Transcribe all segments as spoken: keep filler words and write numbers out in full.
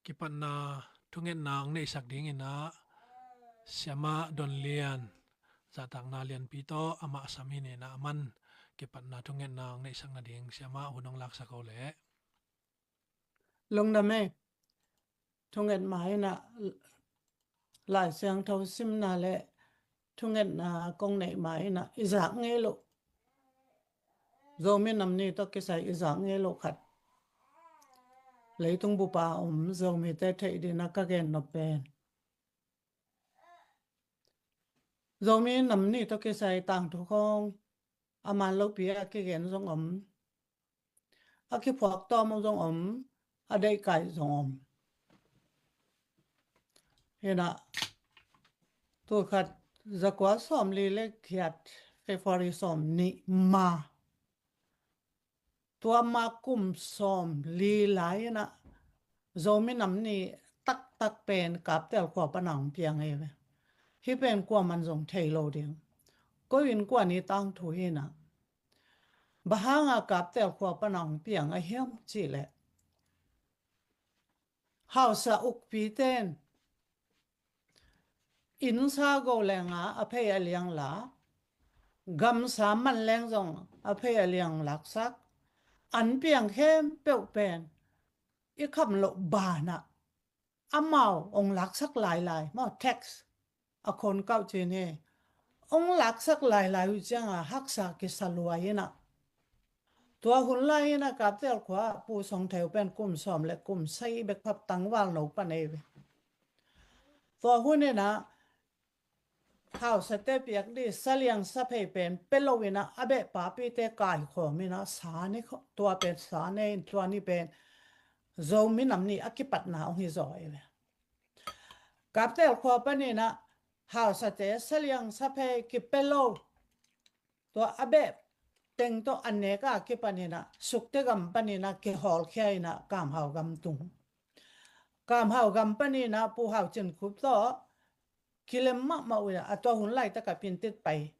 Kipatna thungetna ang neihsak dingin ah Siamah Don Lian zahtakna lianpi tawh amah sam hi nin ah, aman kipatna thungetna ang neihsak nading Siamah hun hong laksak o leh. Lungdam e. Thunget ma in ah Lai Siangtho simna le thungetna kong neih ma in ah i zak ngei loh, Zomi Nam Ni tawh kisai i zak ngei loh khat, leitung bupa om Zomite theih dingin ah ka gen nop pen, Zomi Nam Ni tawh kisai tangthu khawng a man lopi a kigen zong om, a kiphuak tawm zong om, a deihkai zong om. Hi in ah, tul khat zakua sawmli le giat, February sawmnih ma, tua ma kum sawmli lai in ah Zomi Nam Ni taktak pen Kaptel khua pan ah hong piang hi ve. Hih pen kuaman zong thei lo ding, koi innkuan i tangthu hi in ah, bang hanga Kaptel khua pan ah hong piang a hiam cih leh, hausa ukpite'n innsa go leng a phei a liang la, gamsa man leng zong a phei a liang laksak, an piang khempeuh pen i kham loh ban ah amau hong laksak lailai, maw, tax a khon kauh cin hi, hong laksak lailai uh ciang a haksa kisa luai in ah, tua hun lai in ah Kaptel khua ah Pu Song Theu pen kum sawm le kum sagih bek phap, tangval no pan ei ve. Tua hun in ah hausate piak ding saliang saphei pen pia lo in ah, a beh papite kaikhawm in ah, sa ne kho-, tua pen sa ne in, tua ni pen Zomi Nam Ni a kipatna hong hi zaw ei ve. Kaptel khua pan in ah hausate saliang saphei kipia lo, tua a beh teng tawh an nek a kipan in ah Sukte gam pan in ah kihawlkhia in ah Kamhau gam tung. Kamhau gam pan in ah Pu Hau Cin Khup tawh kilem mahmah uh in ah, a tua hun laitak ah Pintit pai.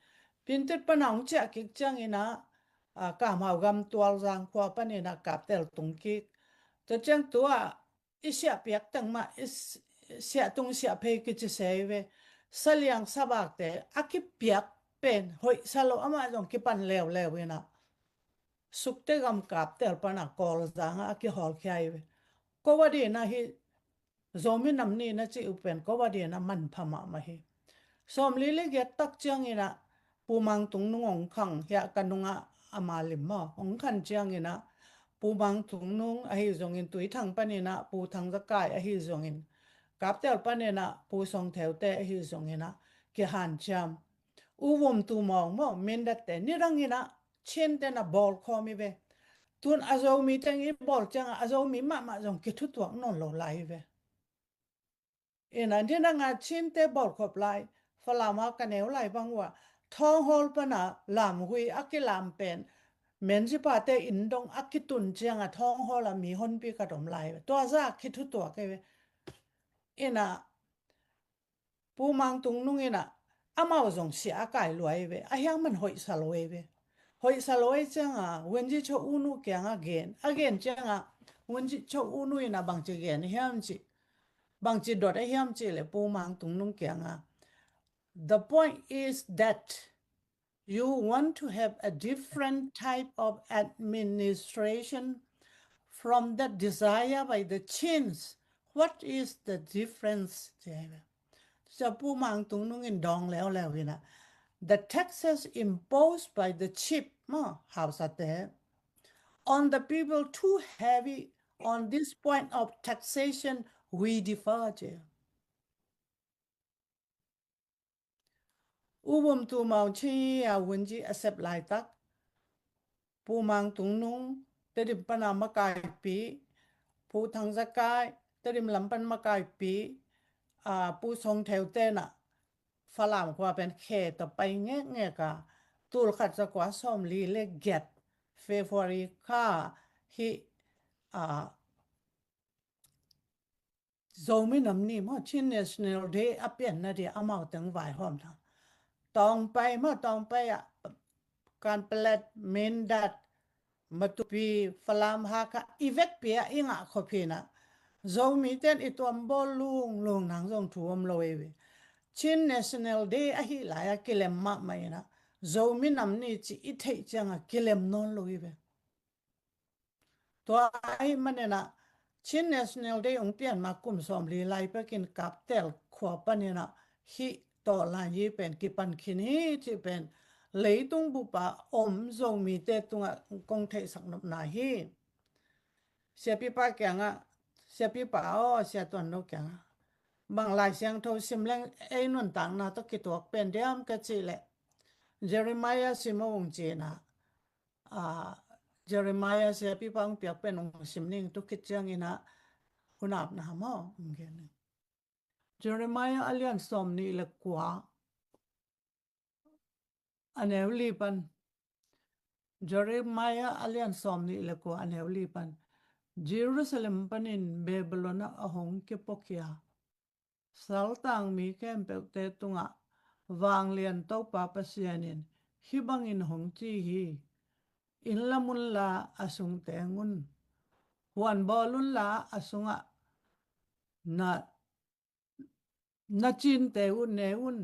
Pintit pan ah hong ciah kik ciang in ah, a, Kamhau gam Tualzang khua pan in ah Kaptel tung kik. Tua ciang tua i siah piak teng mah, i s-, siah tung siah phei kici se hi ve. Saliang sabakte a kipiak pen hoih sa lo, amah zong kipan leuleu in ah Sukte gam Kaptel pan ah Kawlzang ah a kihawlkhia hi ve. Ko a dingin ah hih Zomi Nam Ni na cih uh pen ko a dingin ah manpha mahmah hi. Sawmli le giat tak ciang in ah Pu Mang Tung Nung hong khang, hiah ka nung ah ama lim maw, hong khan ciang in ah Pu Mang Tung Nung ahi zongin Tuithang pan in ah Pu Thang Za Kai ahi zongin, Kaptel pan in ah Pu Song Theu te ahi zongin ah kihanciam. U Vum Tu Mawng maw, Mindat te, nidang in ah Chin te na bawlkhawm hi ve. Tun a Zomi teng i bawl ciang a, a Zomi mahmah zong kithutuak nawn lo lai hi ve. In ah nidang a Chin te bawlkhop lai, Falam a ka neu lai bang uh ah, Thawng Hall pan ah Lam Gui a kilam pen, Menzipa te inn dong a kitun ciang a Thawng Hall ah mi honpi khat om lai hi ve. Tua zah kithutuak hi ve. In ah Pu Mang Tung Nung in ah amau zong siah a kai lua hi ve. A hiang man hoih sa lo hi ve. Hoih sa lo hi ciang a Win Ji Cho U Nu kiang ah gen. A gen ciang a Win Ji Cho U Nu in ah bangci gen hiam cih, bangci dot a hiam cih leh Pu Mang Tung Nung kiang ah, "The point is that you want to have a different type of administration from that desire by the Chinese. What is the difference?" Ci hi ve. Tua Pu Mang Tung Nung in dawng leuleu in ah, "The taxes imposed by the chief, maw, hausate, on the people too heavy. On this point of taxation, we differ," ci hi. U Vum Tu Mawng Chin a Win Ji a sep laitak, Pu Mang Tung Nung, Tedim pan a makaipi, Pu Thang Za Kai, Tedim lam pan makaipi, a, Pu Song Theu te na Falam khua pen khe tawh pai ngekngek a, tul khat zakua sawmli le giat, February kha hi, a, Zomi Nam Ni maw, Chin National Day a pianna dia amau teng vaihawmna. Tawngpai maw, Tawngpai ah, Kanpetlet, Mindat, Matupi, Falam, Hakha, i vekpi ah i ngah khop hi na. Zomite in i tuam bawl lunglung nang zong thu om lo ei ve. Chin National Day ahih lai-a kilem mahmah inah, Zomi Nam Ni ci i theih ciangah kilem nawn lo ei ve. Tua ahih maninah Chin National Day hong pian ma kum sawmli lai pekin Kaptel khua paninah hih tawh lai hi pen kipan khin hi cih pen leitung bupa om Zomite tungah kong theihsak nopna hi. Siapipa kiangah, siapipa aw, sia tuan lo kiangah, bang Lai Siangtho sim leng ei nuntakna tawh kituak pen diam ka cih leh, Jeremiah sim a ung cinah, a, Jeremiah siapipa ung piak pen ung sim ning tu khit cianginah hun apna maw ung gen ning. Jeremiah a lian sawm nih le kua, a neu li pan. Jeremiah a lian sawm nih le kua, a neu li pan. Jerusalem panin Babylon ah a hong kipuakhia saltang mi khempeuhte tungah vanglian Topa Pasian in hih bangin hong ci hi. Inn lam unla a sung teng un. Huan bawl unla a sungah na na cinte uh ne un.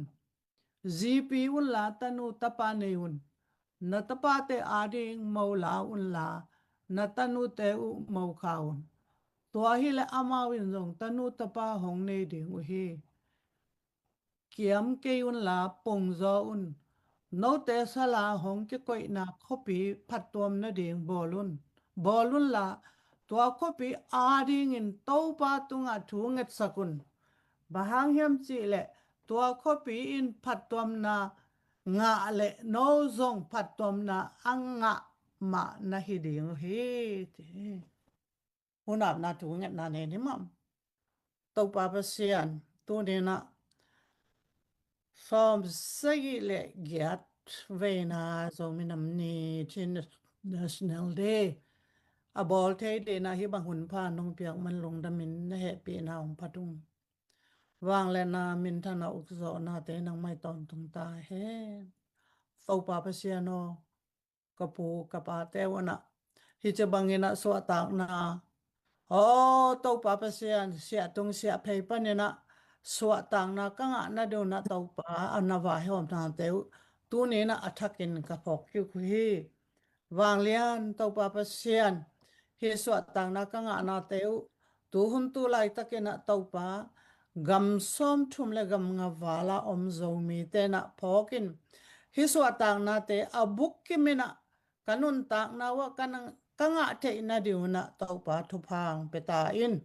Zipi unla tanu tapa nei un. Na tapate ading mo la unla na tanute uh mo kha un. Tua hileh amau in zong tanu tapa hong nei ding uh hi. Kiam kei unla pungzaw un. Note sala hong kikoihna khuapi phattuam nading bawl un. Bawl unla tua khuapi adingin Topa tungah thu ngetsak un. Bang hang hiam cihleh tua khuapi in phattuamna ngah leh no zong phattuamna a ngah mah na hi ding uh hi, ci hi. Hun apna thu ngetna nei ni mah. Topa Pasian, tuninah sawm sagih le giat veina Zomi Nam Ni Chin National Day a bawl thei dinah hih bang hun pha nong piak man lungdamin na hehpihna hong phat ung. Vangliatna, minthanna, ukzawhnate nangmai tawntung ta hen. Topa Pasian aw, ka pu ka pate unah hih ci banginah suahtakna, aw Topa Pasian, siahtung siahphei paninah suahtakna ka ngah nadingunah Topa a na vaihawmnate uh tuninah a thakin ka phawk kik uh hi. Vanglian Topa Pasian, hih suahtakna ka ngahnate uh tuhun tu laitakinah Topa, gam sawmthum le gam nga vala om Zomite nah phawkin hih suahtaknate a bukkiminah ka nuntakna uh ah ka ngah theih nadingunah Topa thupha hong pia ta in.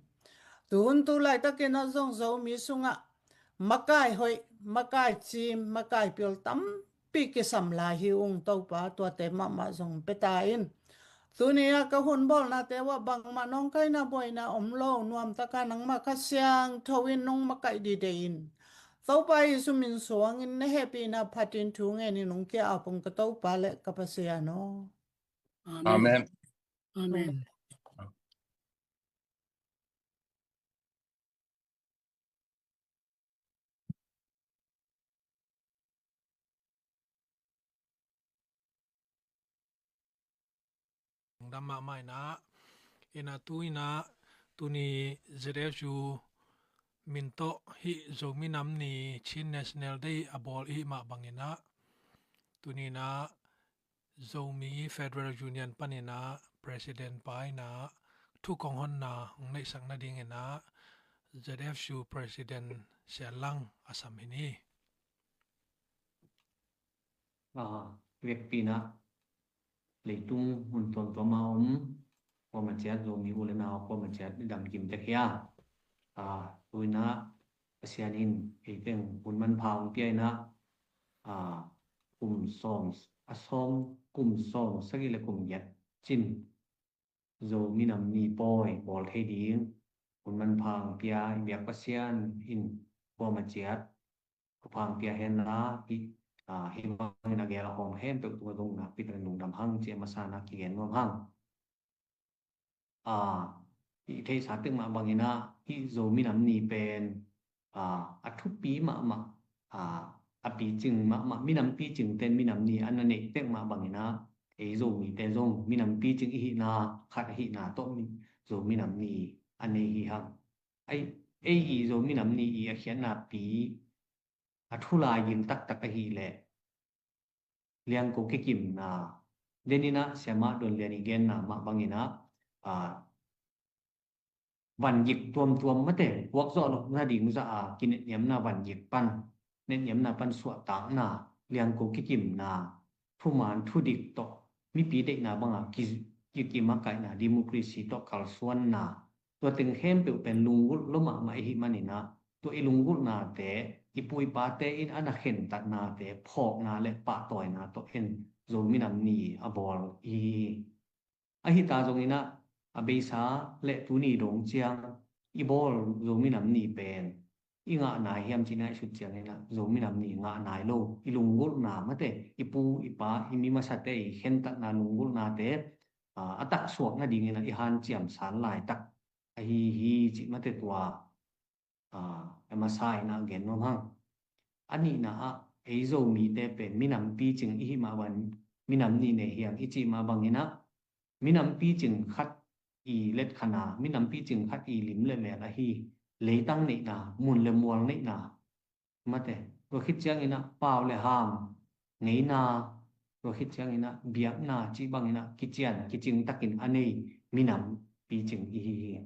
Tuhun tu laitakinah zong Zomi sungah makai hoih, makai cim, makai pil tampi kisam lai hi ung Topa, tuate mahmah zong pia ta in. Tuni-a ka hun bawlnate uh ah bangmah nawngkaina buaina om lo, nuamtaka nangmah Kha Siangtho in nong makaih dide in. Topa Jesu min suangin na hehpihna phatin thu ngenin hong kia-a pong ka Topa le ka Pasian aw. Amen. Amen. Dam mahmah inah, inah tu inah tuni Z F U min tawh hih Zomi Nam Ni Chin National Day a bawl i hih mah banginah tuni inah Zomi Federal Union paninah President pa inah thu kong honna hong neihsak nadinginah Z F U President Sian Lang a sam hi ni. A, vekpi inah leitung mun tuamtuama om kuama ciat Zomi u le nau kuama ciat i damkim tek hi a. A, tu inah Pasian in ei teng hun manpha hong pia inah, a, kum sawm, a sawm, kum sawm sagih le kum giat cin Zomi Nam Ni pawi bawl thei ding hun manpha hong pia i biak Pasian in kuama ciat thupha hong pia henla, hih, a, hih bangin a gel a hawm khempeuh tungah zong nakpi takin lungdam hang ci a masa na kigen nuam hang. A, i theihsa pek mah banginah hih Zomi Nam Ni pen, a, a thupi mahmah, a, a picing mahmah, minam picingte in minam ni a na neih pek mah banginah ei Zomite zong minam picing i hihna khat ahihna tawh Zomi Nam Ni a nei hi hang. Ei, ei i Zo minam ni i a khiatna pi a thulaigil taktak ahih leh liangko kikimna, deninah siamah Don Lian i genna mah banginah, a, vangik tuamtuam mate, puakzawh loh nading zah a kinetniamna vangik pan, netniamna pan suahtakna, liangko kikimna, thuman thudik tawh, mipi deihna banga ki, kikim a kaihna, democracy tawh kalsuanna, tua teng khempeuh pen lunggulh lua mahmah ihi maninah, tua i lunggulhnate, i pu i pate in a na khentatnate phawkna le pahtawina tawh en Zo minam ni a bawl ihi hi. Ahi ta zonginah a beisa le tuni dong ciang i bawl Zo minam ni pen i ngah nai hiam cih ngaihsut cianginah Zo minam ni ngah nai lo, i lunggulhna mate, i pu i pa, i mi masate i khentatna lunggulhnate, a, a taksuak nadinginah i hanciam san laitak ahi hi cih mate tua, a, a masa inah gen nuam hang. A nihna ah ei Zomite pen minam picing ihi mah bang minam ni nei hiam i cih mah banginah minam picing khat i letkhana, minam picing khat i lim le mel ahi, leitang neihna, mun le mual neihna mate, tua khit cianginah pau le ham ngeina, tua khit cianginah biakna cih banginah kician kicing takin a nei minam picing ihi hi.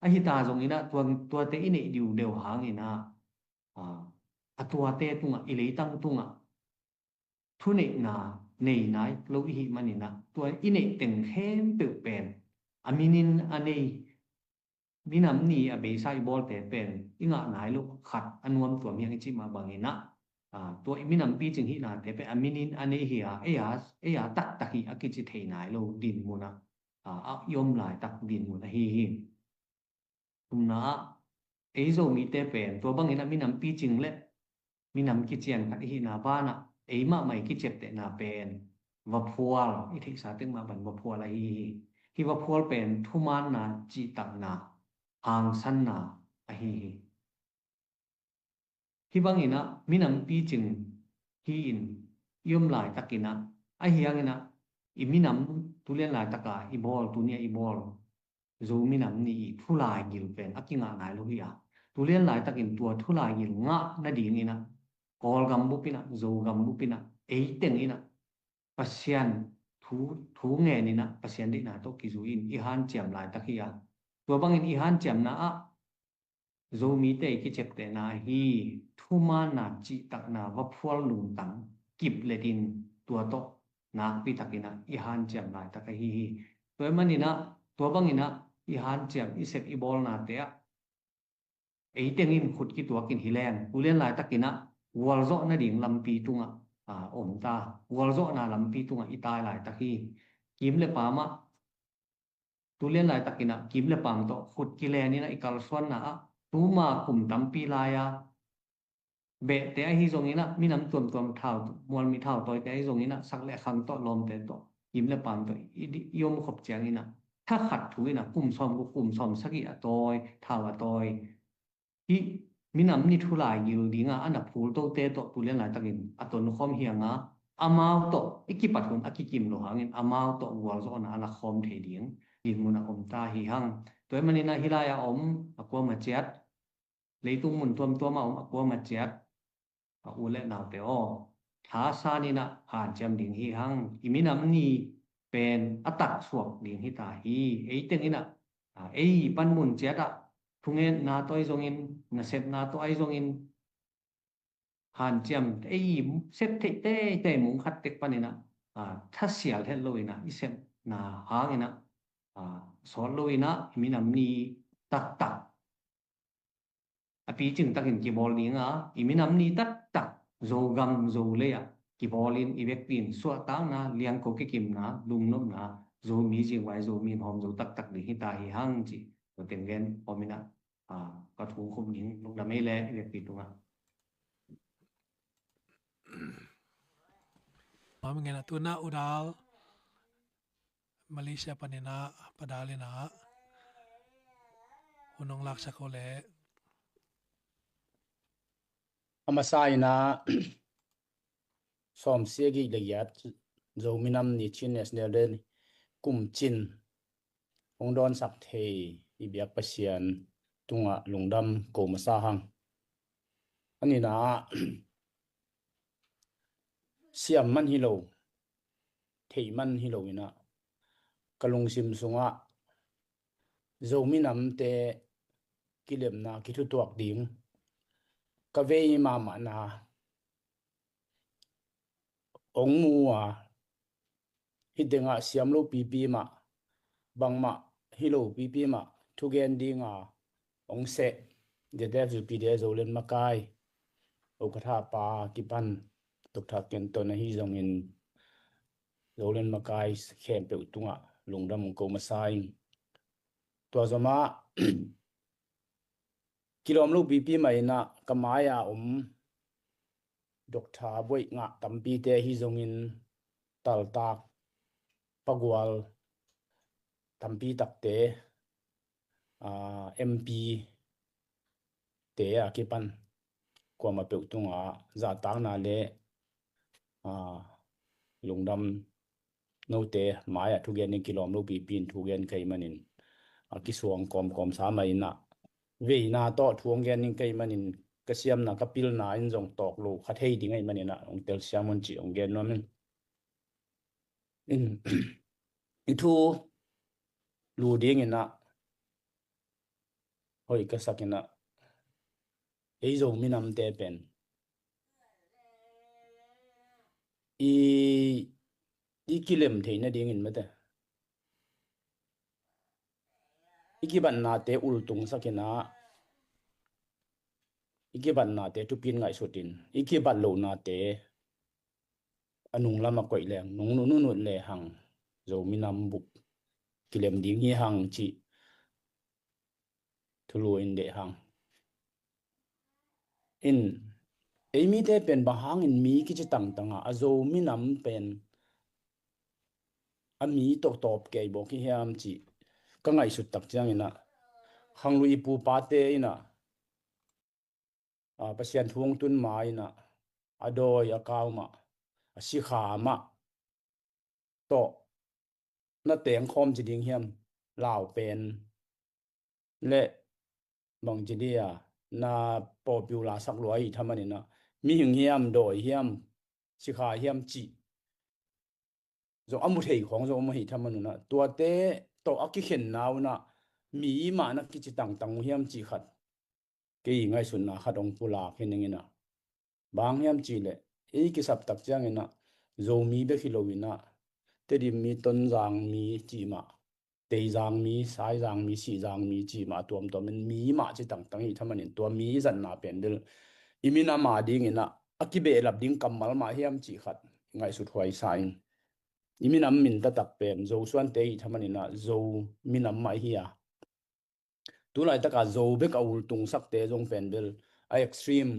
Ahi ta zonginah tua, tuate i neih diudeu hanginah, a, a tuate tungah, i leitang tungah thuneihna nei nai lo ihi maninah tua i neih teng khempeuh pen a minin a nei minam ni a beisa i bawlte pen i ngah nai lo khat a nuamtuam hiang i cih mah banginah, a, tua i minam picing hihnate pen a minin a nei hi a, ei a, ei a taktak hi a kici thei nai lo dinmunah, a, a i om laitak dinmun ahi hi. Thumna ah ei Zomite pen tua banginah minam picing le minam kician khat ihina banah ei mahmah i kiciaptehna pen vaphual, i theihsa teng mah ban vaphual ahi hi. Hih vaphual pen thumaanna, cihtakna, hangsanna ahi hi. Hih banginah minam picing hi-in i om laitakinah, ahi hanginah i minam tulian laitaka i bawl, tuni a i bawl Zo minam ni i thulaigil pen a kingah nai lo hi a, tulian laitakin tua thulaigil ngah nadinginah Kawlgam bupinah, Zogam bupinah, ei tenginah Pasian thu, thu ngeninah Pasian deihna tawh kizui-in i hanciam laitak hi a, tua bangin i hanciamna ah Zomite i kiciaptehna hi thumaanna, cihtakna, vaphual lungtang kipletin tua tawh nakpitakinah i hanciam laitak ahi hi. Tua i maninah tua banginah i hanciam, i sep, i bawlnate ah ei tengin khut kituakin hi leng, tulian laitakinah gualzawh nading lampi tungah, a, om ta, gualzawhna lampi tungah i tai laitak hi. Kim le pamah tulian laitakinah kim le pam tawh khut kileninah i kalsuanna ah tuma kum tampi lai-a behte ahi zonginah minam tuamtuam thau, mualmi thau tawite ahi zonginah sak le khang tawh lawmte tawh kim le pam tawh i, i om khop cianginah thakhat thu inah kum sawm, kum sawm sagih a tawi, thau a tawi. Hih minam ni thulaigil dinga a na phultote tawh tulian laitakin a tonkhawm hi hanga, amau tawh i kipat hun a kikim lo hangin amau tawh gualzawhna a lakhawm thei ding dinmun a om ta hi hang. Tua i maninah hih lai-a om a kuama ciat, leitung mun tuamtuama om a kuama ciat, a u le naute aw, thasaninah hanciam ding hi hang. I minam ni pen a taksuak ding hi ta hi. Ei tenginah, a, ei panmun ciatah thungetna tawh ahi zongin, nasepna tawh ahi zongin hanciam, ei sep theih teitei mung khat tek paninah, a, thasial het loinah i sepna hanginah, a, sawt loinah i minam ni taktak a picing takin kibawl dinga, i minam ni taktak Zogam Zolei ah kibawlin i vekpi in suahtakna, liangko kikimna, lungnopna, Zomi zingvai, Zomi hawm zo taktak ding hi ta hi hang cih tua teng gen om inah, a, ka thu khum ning. Lungdam ei le i vekpi tungah. Om ngen a tuna U Dal Malaysia paninah Pa Dal inah hun hong laksak uh leh. A masa inah sawmsagih le giat Zo minam ni Chin National Day kum cin hong dawnsak thei i biak Pasian tungah lungdam ko masa hang. A nihna ah siam man hi lo, theih man hi lo in ah ka lungsim sungah Zo minamte kilemna kithutuak ding ka vei mahmahna hong mu a, hih tengah siam lo pipi mah, bangmah hi lo pipi mah thugen dinga hong seh ZFUPDF Zoland makai ukatha pa kipan Doctor Kenton ahi zongin Zoland makai khempeuh tungah lungdam hong ko masa ing. Tua zomah kilawm lo pipi mah in ah ka mai-a om Doctor Buaih Ngah tampite ahi zongin taltak pagual tampi takte, aa, MP te a kipan kuamah peuh tungah zahtakna le, aa, lungdam note mai-ah thugen ding kilawm lo pipi in thugen ka hih manin a kisuang kawmkawm sa mah in ah veina tawh thu hong gen ding ka hih manin ka siamna ka pilna in zong tawk lo kha thei ding ahih manin ah hong telsiam un cih hong gen nuam ing. In, i thu lu dingin ah hoih ka sak in ah ei Zo minamte pen i, i kilem theih nadingin mate i kibatnate ultungsak in ah i kibatnate thupin ngaihsut in i kibat lohnate a nunglam a koih leng nungnut nunut le hang Zo minam bup kilem ding hi hang cih thulu in deh hang. In ei mite pen bang hangin mi kici tangtang a, a Zo minam pen a mi tawh tawp kei bawk hi hiam cih ka ngaihsut tak ciangin ah khanglu i pupate in ah, aa, Pasian thu hong tun ma in ah a dawi a kau mah a sikha mah tawh na tengkhawm ci ding hiam? Lau pen le bang ci dia na popular sak lua hi thaman in ah mihing hiam, dawi hiam, sikha hiam cih zong a mu thei khawng zong a mu hi thaman un ah tuate tawh a kikhenna un ah mi mah na kici tangtang uh hiam cih khat kei ngaihsutna khat hong pulak hi ning in ah. Bang hiam cih leh ei kisap tak ciangin ah Zomi bek hi lo in ah Tedim mi, Tonzang mi cih mah, Teizang mi, Saizang mi, Sihzang mi cih mah tuamtuam in mi mah ci tangtang hi thaman in tua mi i zatna pen bel i minam a dingin ah a kibehlap ding kammal mah hiam cih khat ngaihsut huai sa in i minam min taktak pen Zo suante hi thaman in ah Zo minam mah hi a, tu laitak a Zo bek a ultungsakte zong pen bel a extreme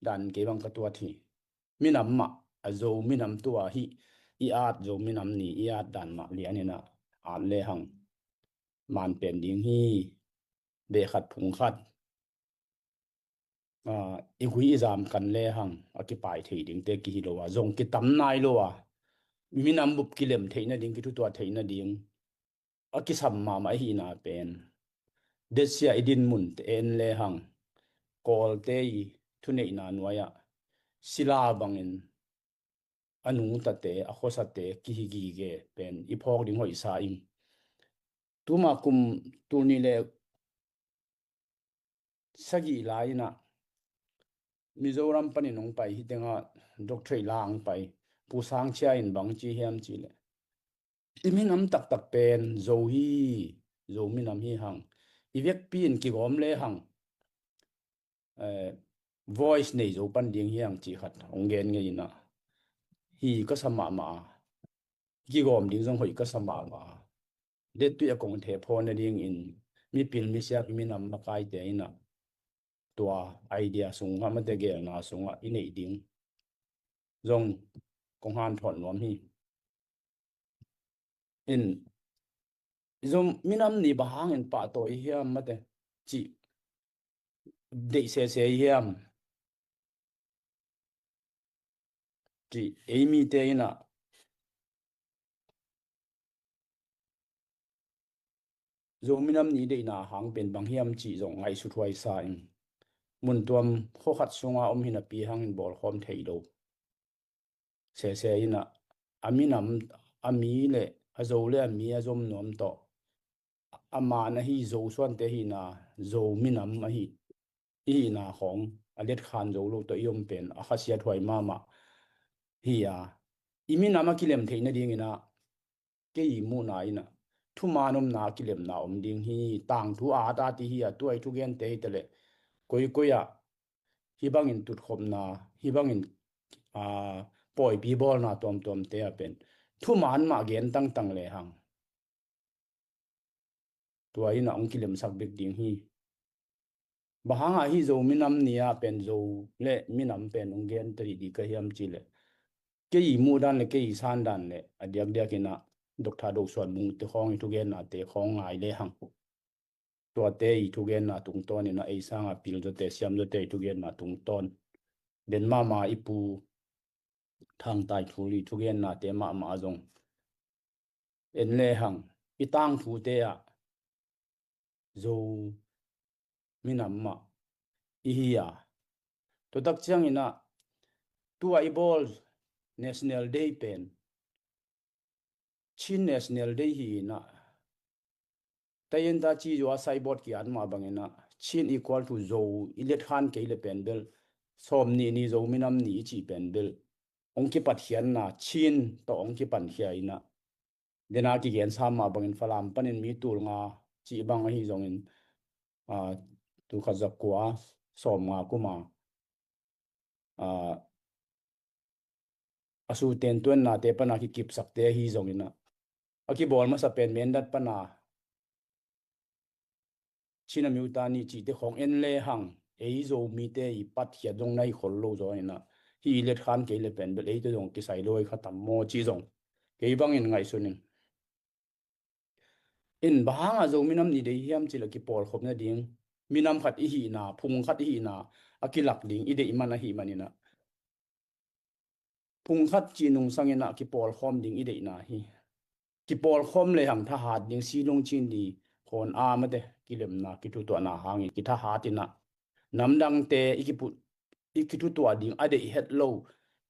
dan kei bang ka tuat hi. Minam mah a Zo minam tua hi i at Zo minam ni i at dan mah lian in ah at le hang man pen ding hi. Beh khat phung khat, aa, i gui i zam kan le hang a kipai thei dingte kihi lo a zong kitam nai lo a minam bup kilem theih nading, kithutuah theih nading a kisam mahmah ahihna pen detsia i dinmun te en le hang Kawlte i thuneihna nuai-ah sila bangin a nungtate, a khuasate kihi gige pen i phawk ding hoih sa ing. Tuma kum tul nih le sagih lai in ah Mizoram panin hong pai, hih tengah doctorate la hong pai Pu Sang Chia in bang ci hiam cih leh i minam taktak pen Zo hi, Zo minam hi hang, i vekpi in kigawm le hang, eh, voice nei zo pan ding hi hang cih khat hong gen ngei in ah hi ka sa mahmah a, kigawm ding zong hoih ka sa mahmah a, dettuih a kong theh phaw nadingin mipil misiak i minam makaite in ah tua idea sungah mate gelna sungah i neih ding zong kong hanthawt nuam hi. In Zo minam ni bang hangin pahtawi hiam mate cih deih sese hiam cih ei mite in ah Zo minam nih deihna hang pen bang hiam cih zong ngaihsut huai sa in. Mun tuam khua khat sunga om hi napi hangin bawlkhawm thei lo. Sese in ah, a minam, a mi le, a Zo le a mi a zom nuam tawh, a man ahi Zo suante hihna, Zo minam ahi, i hihna khawng a letkhan zo lo tawh i om pen a khasiat huai mahmah hi a, i minam a kilem theih nadingin ah, kei i muhna in ah, thuman omna a kilemna om ding hi. Tangthu a at at i hi a, tua i thugente hi taleh, koikoi ah hih bangin tutkhopna, hih bangin, aa, pawipi bawlna tuamtuamte ah pen thuman mah gen tangtang lehang, tua in ah hong kilemsak bek ding hi. Bang hangah hih Zo minam ni-ah pen Zo le minam pen hong gen ta dih dih ka hiam cih leh, kei i muhdan le kei i sandan le a diakdiak in ah Doctor Do Suan Mung te khawng i thugennate khawng ngai lehang, tuate i thugenna tungtawn in ah, ei sanga pil zawte, siam zawte i thugenna tungtawn, den mahmah i Pu Thang Tai Thul i thugennate mahmah zong en lehang, i tangthute ah Zo minam mah i hi a, tua tak ciangin ah, tua i bawl National Day pen Chin National Day hi in ah, taiyinta ci zua saibawt ki-at mah bangin ah, Chin equal to Zo i letkhan kei le pen bel, sawm nih ni Zo minam ni i cih pen bel, hong kipatkhiatna, Chin tawh hong kipankhia in ah, dena kigensa mah bangin Falam panin mi tul nga cih bang ahi zongin, aa, tul khat za kua sawm nga kuma, aa, a suten tuannate pana kikipsakte ahi zongin ah, a kibawl masa pen Mindat pana Chin a miuta nih cihte khawng en lehang, ei Zomite i patkhiat zong na hi khol lo zaw in ah, hih i letkhan kei le pen bel ei tawh zong kisai lo hi kha tam maw cih zong kei bangin ngaihsun ing. In bang hangah Zo minam nih deih hiam cih leh kipawlkhop nading, minam khat i hihna, phung khat i hihna a kilak ding i deih man ahih manin ah, phung khat cih nungsangin ah kipawlkhawm ding i deihna hi. Kipawlkhawm lehang thahat ding, silung cin ding, khawn a mate, kilemna, kithutuahna hangin kithahat in ah, namdangte i kipu-, i kithutuah ding a deih het lo,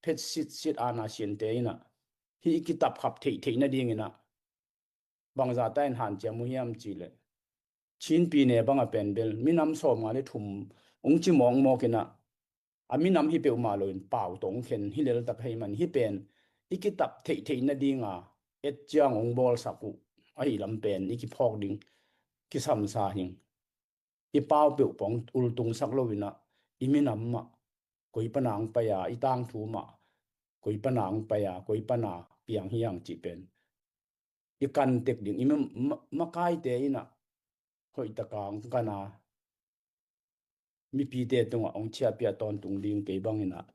phet sitsit ana siante in ah, hih i kitapkhap theihtheih nadingin ah, bangzah ta in hanciam uh hiam cih leh, Chin pyine bang a pen bel minam sawmnga le thum hong ci mawkmawk in ah, a minam hi peuhmah loin pau tawh hong khen hi leltak ahih man, hih pen i kitap theihtheih nadinga et ciang hong bawlsak uh ahih lam pen i kiphawk ding, kisamsa hing. I pau peuh pawh ultungsak lo in ah, i minam mah koi pana hong pai a, i tangthu mah koi pana hong pai a, koi pana piang hiang cih pen i kan tek ding, i ma-, ma-, makaite in ah hoihtaka hong kan a, mipite tungah hong ciahpiah tawntung ding kei bangin ah,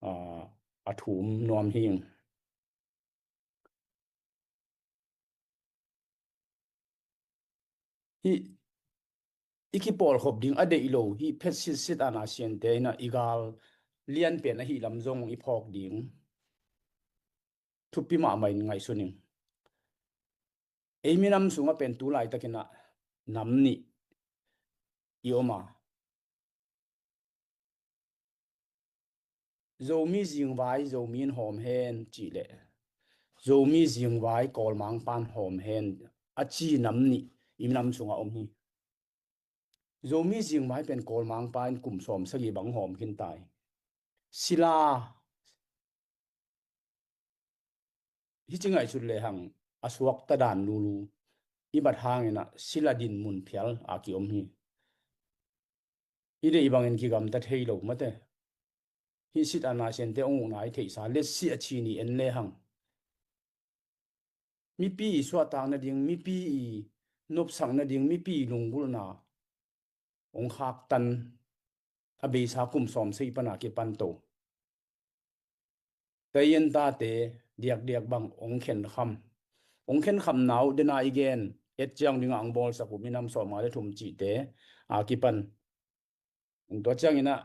aa, a thum nuam hing. Hih i kipawlkhop ding a deih lo, hih phet sitsit ana siante in ah i gal lianpen ahih lam zong i phawk ding thupi mahmah in ngaihsun ing. Ei minam sungah pen tu laitakin ah nam nih i om a, Zomi zingvai Zomi in hawm hen cih leh, Zomi zingvai Kawlmangpan hawm hen a ci nam nih i minam sungah om hi. Zomi zingvai pen Kawlmangpa in kum sawm sagih bang hawm khin ta hi. Sila, hih ci ngaihsut lehang a suakta dan lulu i bat hangin ah sila din mun phial a kiom hi. I deih bangin kigamta thei lo mate. Hih sit ana siante hong ukna i theihsa, letsi a ci ni en lehang, mipi i suahtak nading, mipi i nopsak nading, mipi i lunggulhna hong khaktan a beisa kum sawm sagih pana kipan to. Taiyintate diakdiak bang hong khenkham. Hong khenkhamna uh dena i gen, et ciang dingah hong bawlsak uh minam sawmnga le thum cihte a kipan. Tua ciangin ah,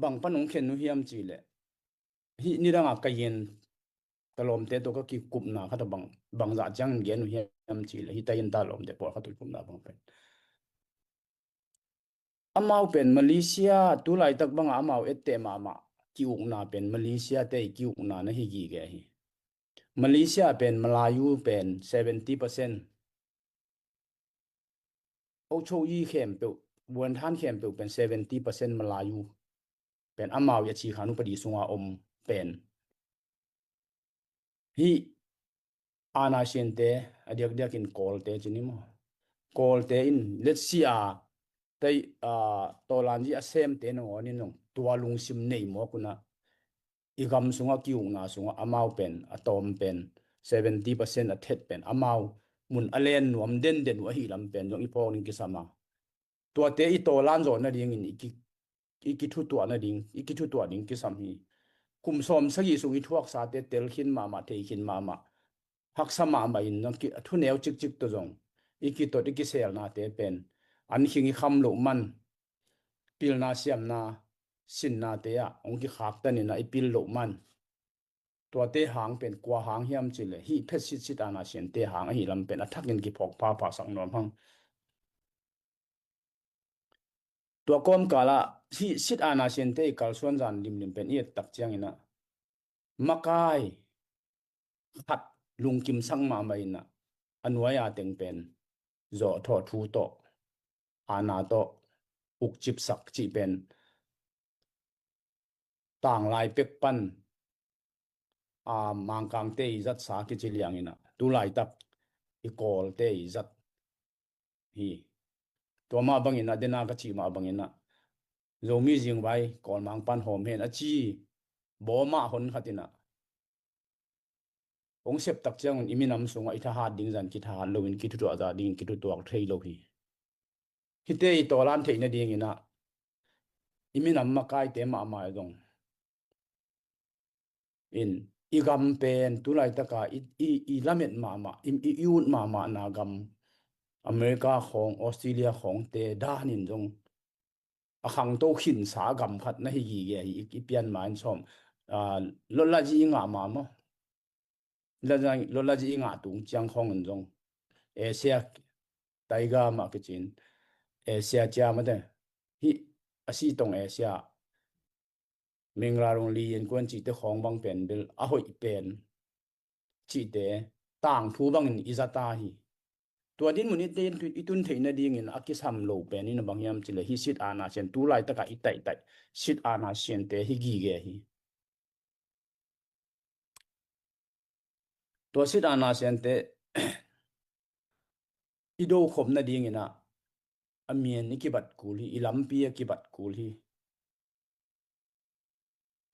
bang pan hong khen uh hiam cih leh, hih nidangah ka yen ka lawmte tawh ka kikupna khat a bang, bangzah ciangin gen uh hiam cih leh, hih ta in ta lawmte pawlkhat tawh kikupna bang pen. Amau pen Malaysia, tu laitak bangah amau etteh mahmah ki-ukna pen Malaysia te i ki-ukna na hi gige hi. Malaysia pen Malayu pen seventy percent. Ochoyi khempeuh, Buanthan khempeuh pen seventy percent Malayu pen amau i a ci khan upadi sunga om pen. Hih ana siante, a diakdiakin Kawlte ci ni maw? Kawlte in letsia, tei, a, tawlanzi a semte nangawn in zong tua lungsim nei mawk unah, i gam sungah ki-ukna sungah amau pen, a tawm pen, seventy percent a thet pen amau mun a len nuam denden uh ahi lam pen zong i phawk ding kisam a. Tuate i tawlan zawh nadingin i ki, i kithutuah nading, i kithutuah ding kisam hi. Kum sawm sagih sung i thuaksate tel khin mahmah, thei khin mahmah, haksa mahmah in zong ki, a thuneu cikcik tawh zong i kitot i kiselnate pen an khing i kham loh man, pilna siamna sinnate ah hong kikhaktan in ah i pil loh man. Tuate hang pen kua hang hiam cih leh, hih phetsit sit ana siante hang ahi lam pen a thakin kiphawk phapha sak nuam hang. Tua kawmkal ah hih sit ana siante i kalsuan zan limlim pen i et tak ciangin ah, makai khat lungkimsak mahmah in ah, a nuai a teng pen zawhthawh thu tawh, ana tawh ukcipsak cih pen tanglai pek pan, a, Mangkangte i zatsa kici liangin ah, tu laitak i Kawlte i zat hi. Tua mah bangin ah, dena ka cih mah bangin ah, Zomi zingvai Kawl Mangpan hawm hen a ci bawmah hon khat in ah, hong sep tak ciangun i minam sungah i thahat ding zan kithahat loin, kithutuah zah dingin kithutuak thei lo hi. Hihte i tawlan theih nadingin ah, i minam makaite mahmah zong in, i gam pen tu laitaka i, i, i lamet mahmah, i, i, i ut mahmahna gam, America khawng, Australia khawngte danin zong a khangto khinsa gam khat na hi gige hi. I, i pian ma in sawm, a, lotlazi i ngah ma maw? Lotlazi, lotlazi i ngah tung ciang khawng in zong Asia taiga mah kicin, Asia cia mate, hih a sitong Asia, Mingla Rung Li Yen Kuan cihte khawng bang pen bel a hoih pen cihte tangthu bangin i zata hi. Tua dinmun i tun, i tun theih nadingin a kisam lo pen in a bang hiam cih leh, hih sit ana sian tu laitaka i taihtaih sit ana siante hi gige hi. Tua sit ana siante i do khop nadingin ah, a mian i kibat kul hi, i lampi a kibat kul hi.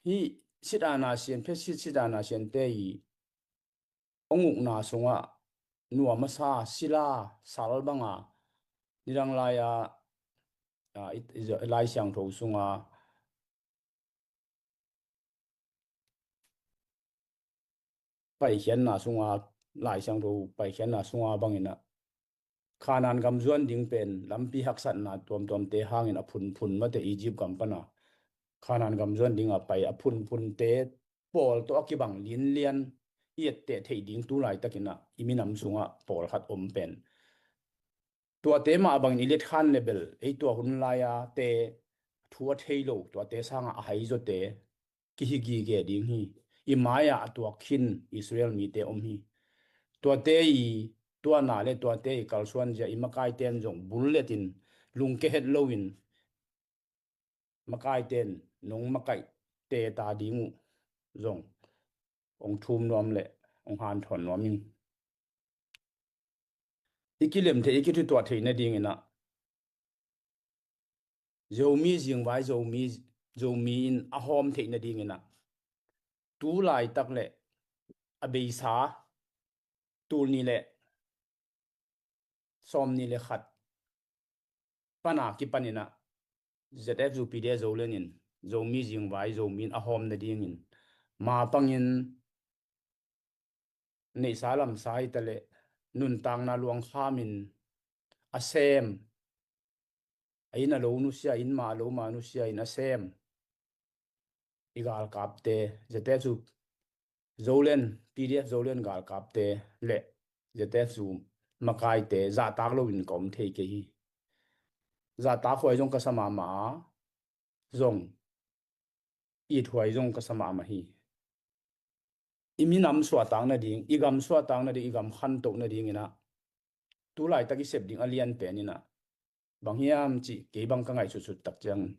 Hih sit ana sian, phe sit, sit ana siante i hong ukna sungah nuam a sa, sila, sal banga, nidang lai-a, a, i, i, Lai Siangtho sunga paikhiatna sunga, Lai Siangtho paikhiatna sunga bangin ah, Khanaan gam zuan ding pen lampi haksatna tuamtuamte hangin a phunphun mate, Egypt gam pana Khanaan gam zuan dinga pai a phunphunte pawl tawh a kibang linlian i etteh theih ding tu laitakin ah i minam sungah pawlkhat om pen. Tuate mah bangin i letkhan le bel, ei tua hun lai-a te thu a thei lo, tuate sangah a haizawte kihi gige ding hi. I mai-ah a tuak khin Israel mite om hi. Tuate i tuana le tuate i kalsuan zia i makaite in zong bulletin lungke het loin, makaite in nong makaihte ta ding uh zong hong thum nuam le hong hanthawn nuam ing. I kilem theih, i kithutuah theih nadingin ah, Zomi zingvai, Zomi, Zomi in a hawm theih nadingin ah, tu laitak le a beisa, tul nih le sawm nih le khat pana kipanin ah, Z F U P D Zoland in Zomi zingvai, Zomi in a hawm nadingin, ma pangin neihsa lamsa hi ta leh, nuntakna luangkhamin a sem, a inn a lo nusia, inn ma a lo ma nusia in a sem i galkapte, Z F U Zoland, P D F Zoland galkapte le Z F U makaite zahtak loin ka om thei kei hi. Zahtak huai zong ka sa mahmah a, zong it huai zong ka sa mahmah hi. I minam suahtak nading, i gam suahtak nading, i gam khantoh nading in ah tu laitak i sep ding a lian pen in ah bang hiam cih kei bang ka ngaihsutsut tak ciangin,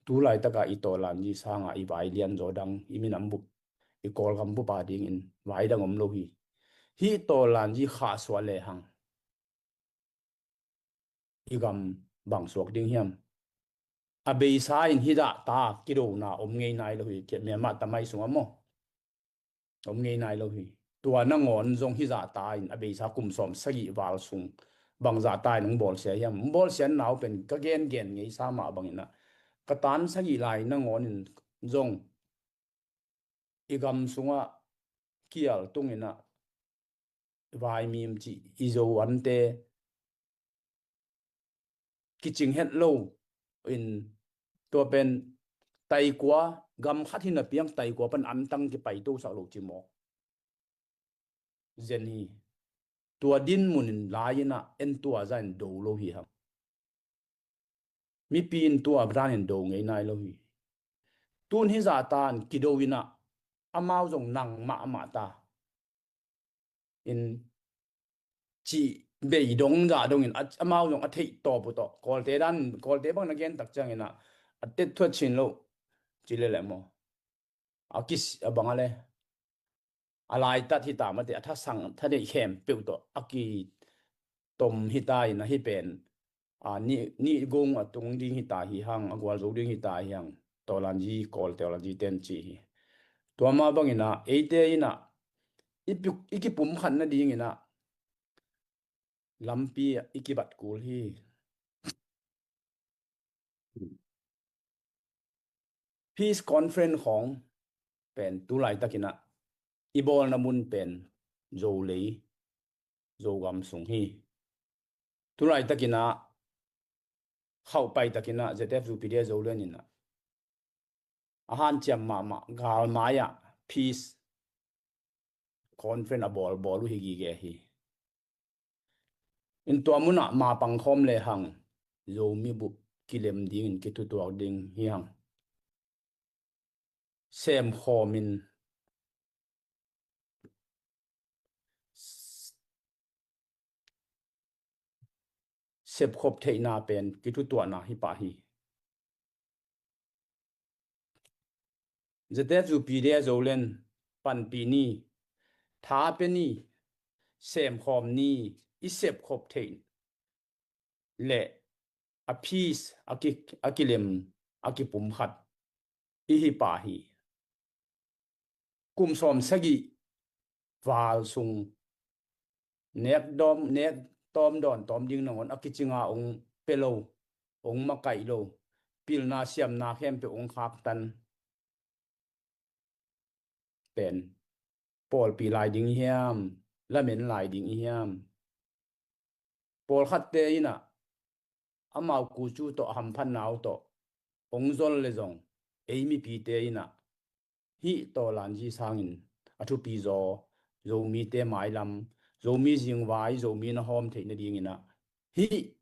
tu laitaka i tawlanzi sanga i vai lianzaw dang, i minam bup, i Kawlgam bup a dingin vai dang om lo hi. Hih tawlanzi khahsuah lehang i gam bang suak ding hiam? A beisa in hih zahta kidona om ngei nai lo hi. Myanmar tamai sungah maw, om ngei nai lo hi. Tua nangawn zong hih zahta in a beisa kum sawm sagih val sung bang zahta in hong bawlsia hiam? Hong bawlsia nau pen ka gengen ngeisa mah bangin ah ka tan sagih lai nangawn in zong i gam sungah kial tungin ah vaimim cih i Zo ante kicing het lo in, tua pen taikua, gam khat hi napi-in taikua pan antang kipaitosak lo ci mawk zen hi. Tua dinmun in lai-in ah en tua zah in do lo hi hang. Mipi in tua zah in do ngei nai lo hi. Tun hih zahta in kido in ah amau zong nang mahmah ta in cih bei dong zah dongin a, amau zong a theih tawp uh tawh, Kawlte dan, Kawlte bang na gen tak ciangin ah a tet thuat chin lo ci leleh maw, a kis a bang a le a laitat hi ta mate, a thasang thadeih khempeuh tawh a kitom hi ta in ah hih pen a nih, nih gung a tung ding hi ta hi hang, a gualzo ding hi ta hi hang, tawlanzi, Kawl tawlanzi ten ci hi. Tua mah bangin ah eite in ah i pi-, i kipumkhat nadingin ah lampi ah i kibat kul hi. Peace Conference khawng pen tu laitakin ah i bawlna mun pen Zo lei, Zogam sung hi. Tu laitakin ah khauhpai takin ah Z F U P D F Zoland in ah a hanciam mahmah galmai ah Peace Conference a bawlbawl uh hi gige hi. In tua munah mapang khawm lehang Zomi bup kilem dingin kithutuak ding hi hang. Semkhawmin sepkhop theihna pen kithutuahna hi pah hi. Z F U P D F Zoland panpih ni, tha pe ni, semkhawm ni, i sepkhop theih le a peace a ki, a kilem, a kipumkhat i hi pah hi. Kum sawm sagih val sung nek dawm, nek tawm dawn tawm ding nangawn a kicinga ong pe lo, ong makaih lo, pilna siamna khempeuh ong khaktan pen pawlpi lai ding i hiam, lamen lai ding i hiam? Pawlkhatte in ah amau kucu tawh, a hamphatna uh tawh ong zol le zong, ei mipite in ah hih tawlanzi sangin a thupi zaw, Zomite mailam, Zomi zingvai, Zomi na hawm theih nadingin ah hih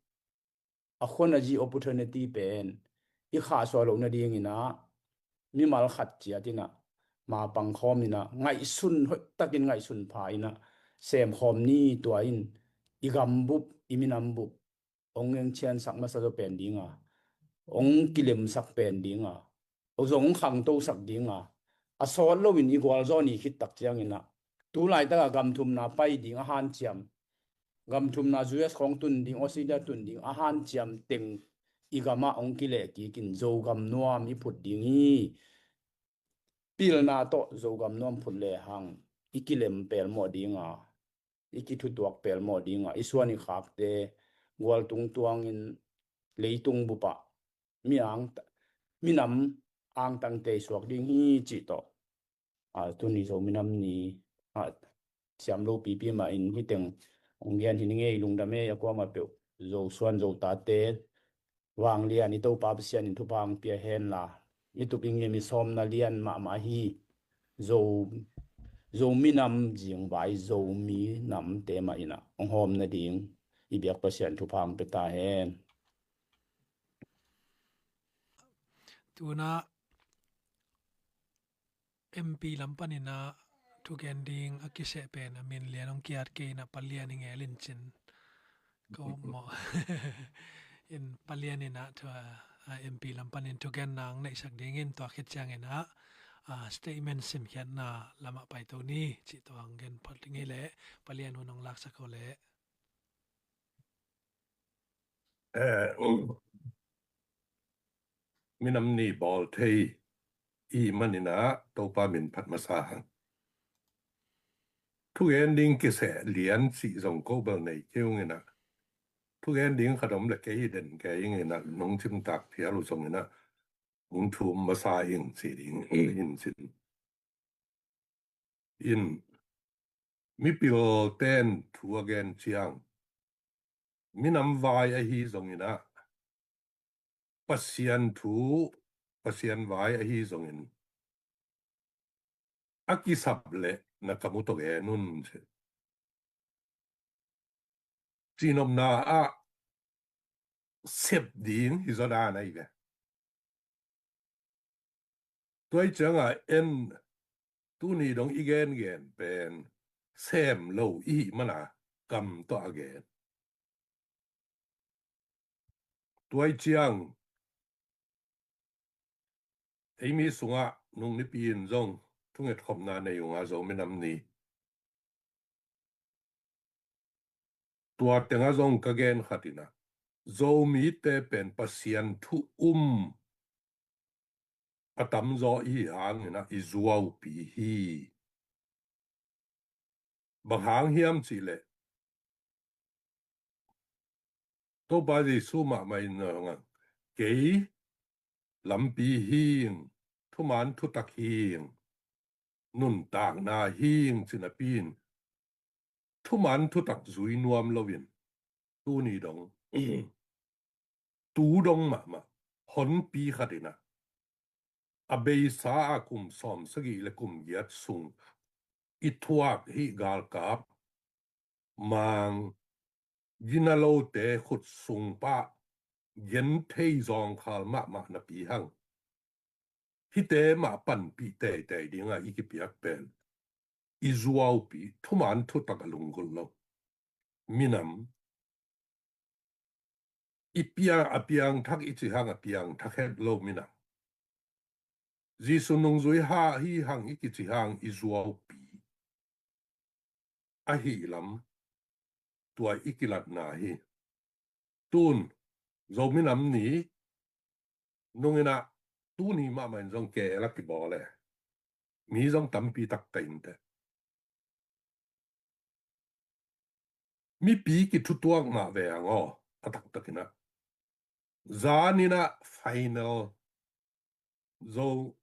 a khua na zi opportunity pen i khahsuah loh nadingin ah mimal khat ciat in ah mapang khawm in ah ngaihsun hoih takin ngaihsun pha in ah semkhawm ni. Tua in i gambup, i minambup ong engchiansak masa zaw pen ding a, ong kilemsak pen ding a, zong khangtosak ding a, a sawt loin i gualzaw ni khit tak ciangin ah tu laitaka gam thumna pai ding a hanciam, gam thumna U S khawng tun ding, Australia tun ding a hanciam teng i gamah ong kileh kikin Zogam nuam i phut ding hi. Pilna tawh Zogam nuam phut lehang i kilem pelmawh ding a, i kithutuak pelmawh ding a, i suan i khakte gualtung tuangin leitung bupah mi ang, minam angtang tei suak ding hi cih tawh, a, tuni Zo minam ni, a, siam lo pipi mah in hih teng ong gen hi ning ei. Lungdam ei, a kuamah peuh Zo suan Zo tate vanglian i Topa Pasian in thupha ong pia hen la, i tup i ngim i sawmna lian mahmah hi. Zo Zomi nam zingvai, Zomi namte mah in ah hong hawm nading i biak Pasian thupha hong pia ta hen. Tu-in ah M P lam panin ah thugen ding a kiseh pen a min lian hong kiat kei in ah Pa Lian hi ngel in cin. Ko maw? In Pa Lian in ah thu, a, M P lam panin thugenna hong neihsak dingin tua khit ciangin ah, a, statement simkhiatna lamah paito ni cih tua hong gen phot ding hi leh, Pa Lian hun hong laksak ko leh. Eh, minam ni bawl thei i hih manin ah Topa min phat masa hang. Thugen ding kiseh lian cih zong ko bel nei kei ung in ah, thugen ding khat om leh kei hi den kei ing in ah, nong cimtak phial uh zongin ah hong thum masa ing ci ding in cin. In, mipilte'n thu a gen ciang, minam vai ahi zongin ah, Pasian thu, Pasian vai ahi zongin, a kisap leh na kam uh tawh gen un ci. Cihnopna ah sep ding hi zaw dan ahi ve. Tua ahih ciangah en tuni dong i gengen pen sem lo i hih mana kam tawh a gen. Tua ahih ciang ei mi sungah nung nipi in zong thungetkhopna nei unga Zomi nam ni. Tua tengah zong ka gen khat in ah, Zomite pen Pasian thu um a tamzaw i hih hangin ah i zuaupi hi. Bang hang hiam cih leh Topa Jesu mahmah in a, kei lampi hi ing, thuman thutak hi ing, nuntakna hi ing ci napi in, thuman thutak zui nuam loin tuni dong, tu dong mahmah honpi khat in ah, a beisa ah kum sawmsagih leh kum giat sung i thuak hih galkap, mang, ginalote khut sung pah genthei zawngkhal mahmah napi hang, hihte mah panpih teitei dinga i kipiak pen i zuaupi, thuman thutak a lunggulh lo minam, i piang, a piangthak i cih hang a piangthak het lo minam, Jesu nungzui hah hi hang i kicih hang i zuaupi ahih lam tua i kilatna hi. Tun Zomi Nam Ni nungin ah tuni mahmah in zong kei la kibawl e. Mi zong tampi taktak in teh. Mipi kithutuak mah ve hang aw, a taktakin ah. Zanin ah final, Zo,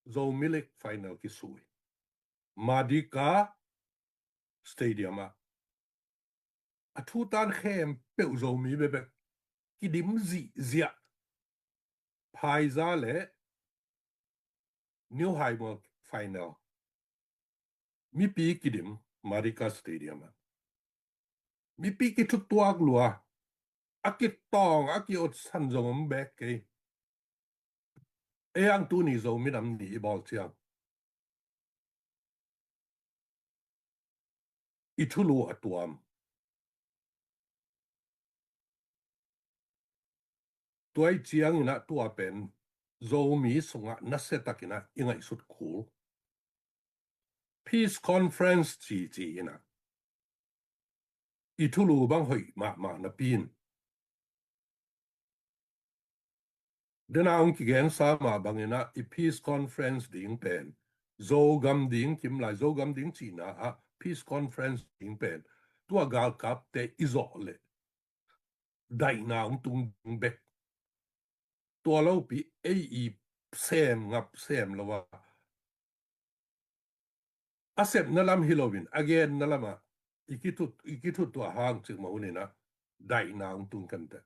Zomi League final kisui. Merdeka Stadium ah. A thutan khempeuh Zomi bekbek kidim zihziah. Phaizah le New High Mall final. Mipi kidim Merdeka Stadium ah. Mipi kithutuak lua. A kitawng, a kiotsan zong om bek kei. Ei ang tuni Zomi Nam Ni i bawl ciang i thulu a tuam. Tua i ciangin ah tua pen Zomi sungah nasiatakin ah i ngaihsut kul. Peace Conference cici in ah i thulu bang hoih mahmah napi in. Dena hong kigensa mah bangin ah i Peace Conference ding pen Zogam ding kim lai, Zogam ding cihna ah Peace Conference ding pen tua galkapte i zawh leh daihna hong tung ding bek. Tua lopi ei i sem ngap sem lo a, a sepna lam hi loin a genna lamah i kithut, i kithutuah hang cikmah hunin ah daihna hong tung kenteh.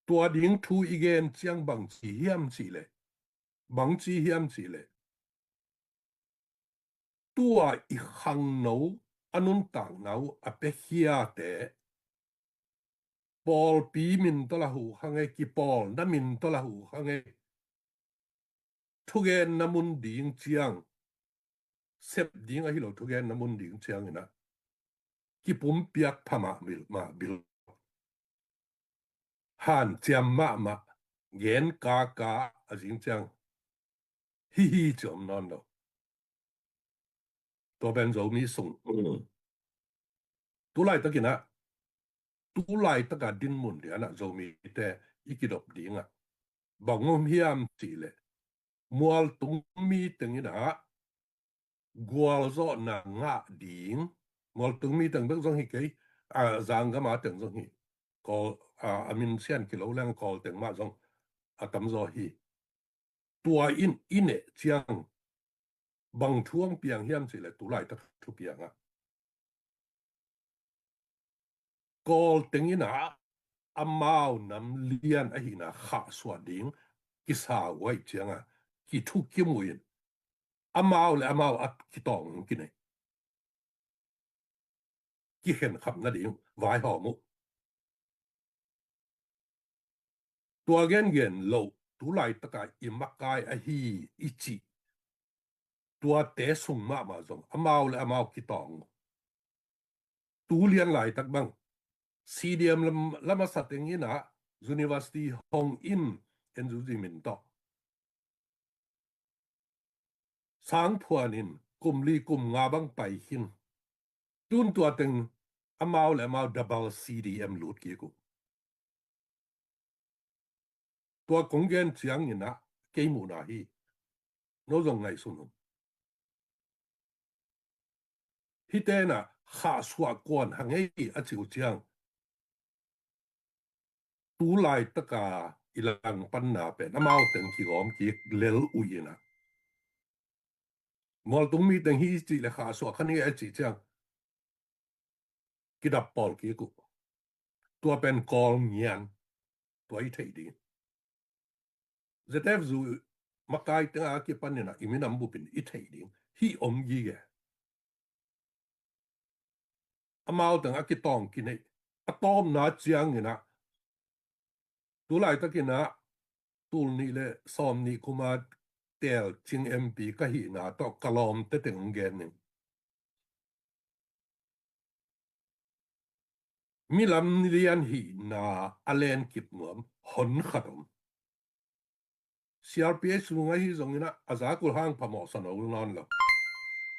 Tua ding thu i gen ciang bang ci hiam cih leh Bangci hiam cihleh, tua i khangno a nuntakna uh a piakhiate, pawlpi min tawh la huh kha ngei, kipawlna min tawh la huh kha ngei, thugenna mun ding ciang, sep ding ahi lo thugenna mun ding ciangin ah kipumpiak pha mahmah bil, hanciam mahmah, gen kaka a zing ciang hihi ci om nawn lo. Tua pen Zomi sung tu laitakin ah, tu laitaka dinmun lianah Zomite i kidop dingah bang om hiam cihleh, mualtung mi tengin ah gualzawhna ngah ding, mualtung mi teng bek zong hi kei, a, zanggama teng zong hi, Kawl, a, a min sian kilo leng Kawl teng mah zong a tamzaw hi. Tua in i neh ciang bang thu hong piang hiam cihleh, tu laitak thupiangah Kawl tengin ah amau nam lian ahihna khahsuah ding kisa uh ahih ciangah kithukim uh in, amau le amau a kitawng kinei, kikhenkhap nading vaihawm uh. Tua gengen loh tu laitaka i makai ahi i cih tuate sung mahmah zong amau le amau kitawng uh. Tu lian laitak bang C D M lam, lam a sa tengin ah university hong in, N U G min tawh sangphuan in kum li kum nga bang pai khin. Tun tua teng amau le amau double C D M lut kik uh. Tua kong gen ciangin ah kei muhna hi, no zong ngaihsun un. Hite in ah khahsuah kuan ha ngei a ci uh ciang, tu laitaka i langpanna pen amau teng kigawm kik lel uh in ah, mualtung mi teng hi cih le khahsuah kha ngei a cih ciang kidap pawl kik uh. Tua pen Kawl ngian, tua i theih ding. Z F zu makai tenga kipanin ah i minam bupin i theih ding hi om gige. Amau teng a kitawng kinei, a tawpna ciangin ah tu laitakin ah tul nih le sawm nih kuma tel cing M P ka hihna tawh ka lawmte teng hong gen ning. Milam lian hihna a len kip nuam hon khat om. C R P H sungah hi zongin ah a zakul hang phamawh sa no nawn lo.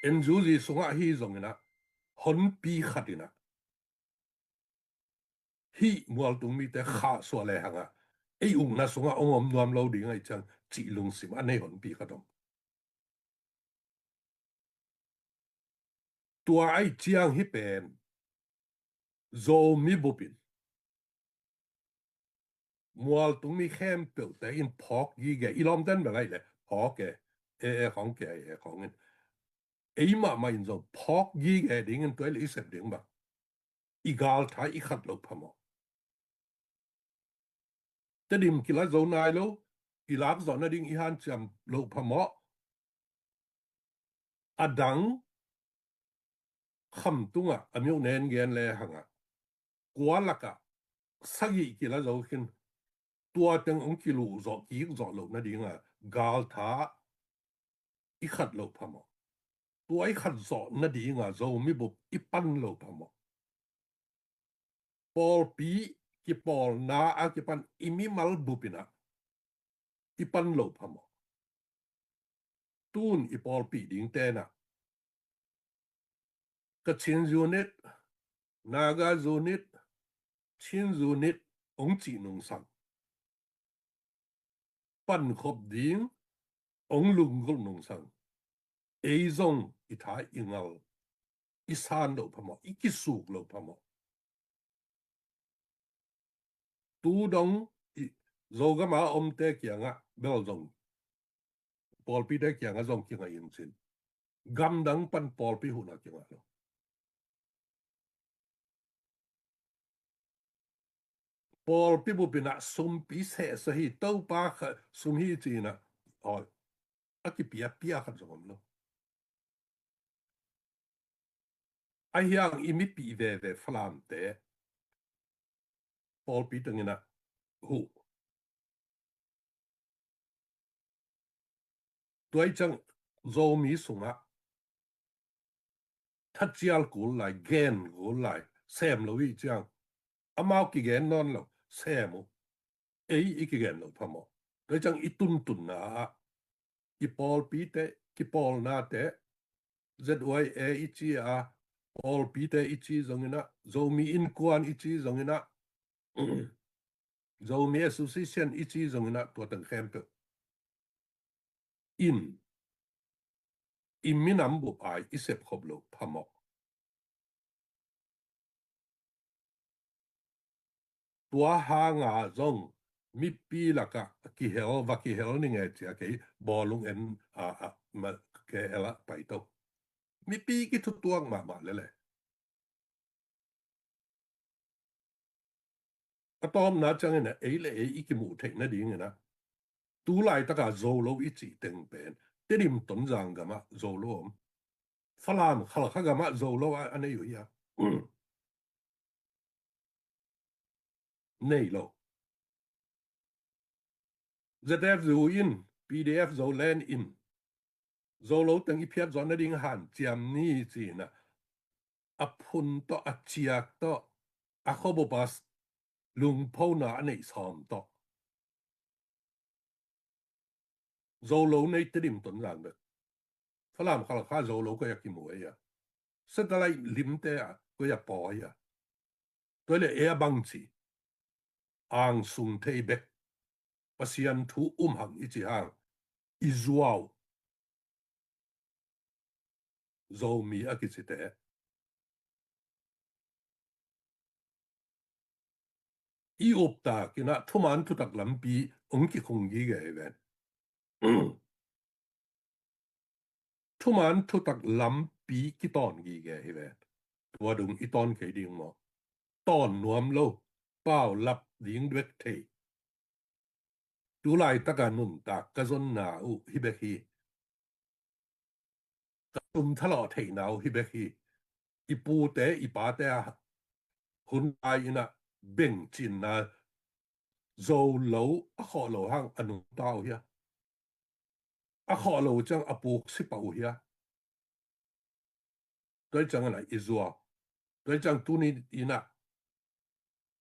N U G sungah hi zongin ah honpi khat in ah hih mualtung mite khahsuah lehang ah ei ukna sungah hong om nuam lo ding ahih ciang cih lungsim a nei honpi khat om. Tua ahih ciang hih pen Zomi bupin mualtung mi khempeuhte in phawk gige, i lawmten bel ahih leh phawk e, e, e khawng kia e khawng in, ei mahmah in zong phawk gige dingin tua i leh i sep ding bang i galtha i khat loh phamawh. Tedim kila zo nai lo, i lak zawh nading i hanciam loh phamawh. A dang Khamtung ah a miuh nen gen lehang ah kua lakah sagih kila zo khin, tua teng hong kiluh zawh kik zawh loh nadinga galtha i khat loh phamawh. Tua i khat zawh nadinga Zomi bup i pan loh phamawh. Pawlpi kipawlna a kipan i mimal bup in ah i pan loh phamawh. Tun i pawlpi dingte in ah Kachin unit, Naga unit, Chin unit hong cih nungsang, pankhop ding hong lunggulh nungsang, ei zong i tha i ngal, i san loh phamawh, i kisuk loh phamawh. Tu dong i Zogam a omte kiangah bel zong, pawlpite kiangah zong kingah in cin, gamdang pan pawlpi huhna kingah lo. Pawlpi bup in ah sumpi sehsa hi, Topa kha sum hi ci in ah, aw, a kipia pia khat zong om lo. Ahi hang i mipih veve Falamte pawlpi tengin ah huh. Tua i ciang Zomi sungah thacial kul lai, gen kul lai, sem lo i ciang amau kigen nawn lo, sem uh. Ei i kigen lo phamawh. Tua i ciang i tuntunna ah i pawlpite, kipawlnate, Z Y A i ci a, pawlpite i ci zongin ah, Zomi Innkuan i ci zongin ah, Zomi Association i ci zongin ah, tua teng khempeuh in i minam bup ai i sepkhop lo phamawh. Tua hanga zong mipi lakah kihel, va kihel ni nge cia kei bawlung en a, a, ma, ke ela paito. Mipi kithutuak mahmah lele. A tawpna ciangin ah ei le ei i kimuh theih nadingin ah tu laitaka Zolo i cih teng pen Tedim Tonzang gamah Zolo om. Falam Khalkha gamah Zolo a, a nei uh hi a. Nei lo. Z F U in, P D F Zoland in Zolo teng i phiat zawh nading hanciam ni ci-in ah a phun tawh, a ciak tawh, a khuabup a lungphona a neih sawm tawh Zolo nei Tedim Tonzang bek. Falam Khalkha Zolo koi a kimu ei a. Satellite limte ah koi a pawi a. Tua le ei a bang ci. Angsung thei bek. Pasian thu um hang i ci hang. I zuau. Zomi a kicite. I uptak in ah thuman thutak lampi hong kikhung gige hi ven. Thuman thutak lampi kitawn gige hi ven. Tua dung i tawn kei ding maw? Tawn nuam lo, paulap ding bek thei. Tu laitaka nuntak ka zonna uh hi bek hi. Ka tum thalawh theihna uh hi bek hi. I pute, i pate a hun lai in ah bengcinna zo lo, a khawh lo hang a nungta uh hi a. A khawh lo ciang a puk si pah uh hi a. Tua i ciang a na i zuau. Tua i ciang tuni in ah,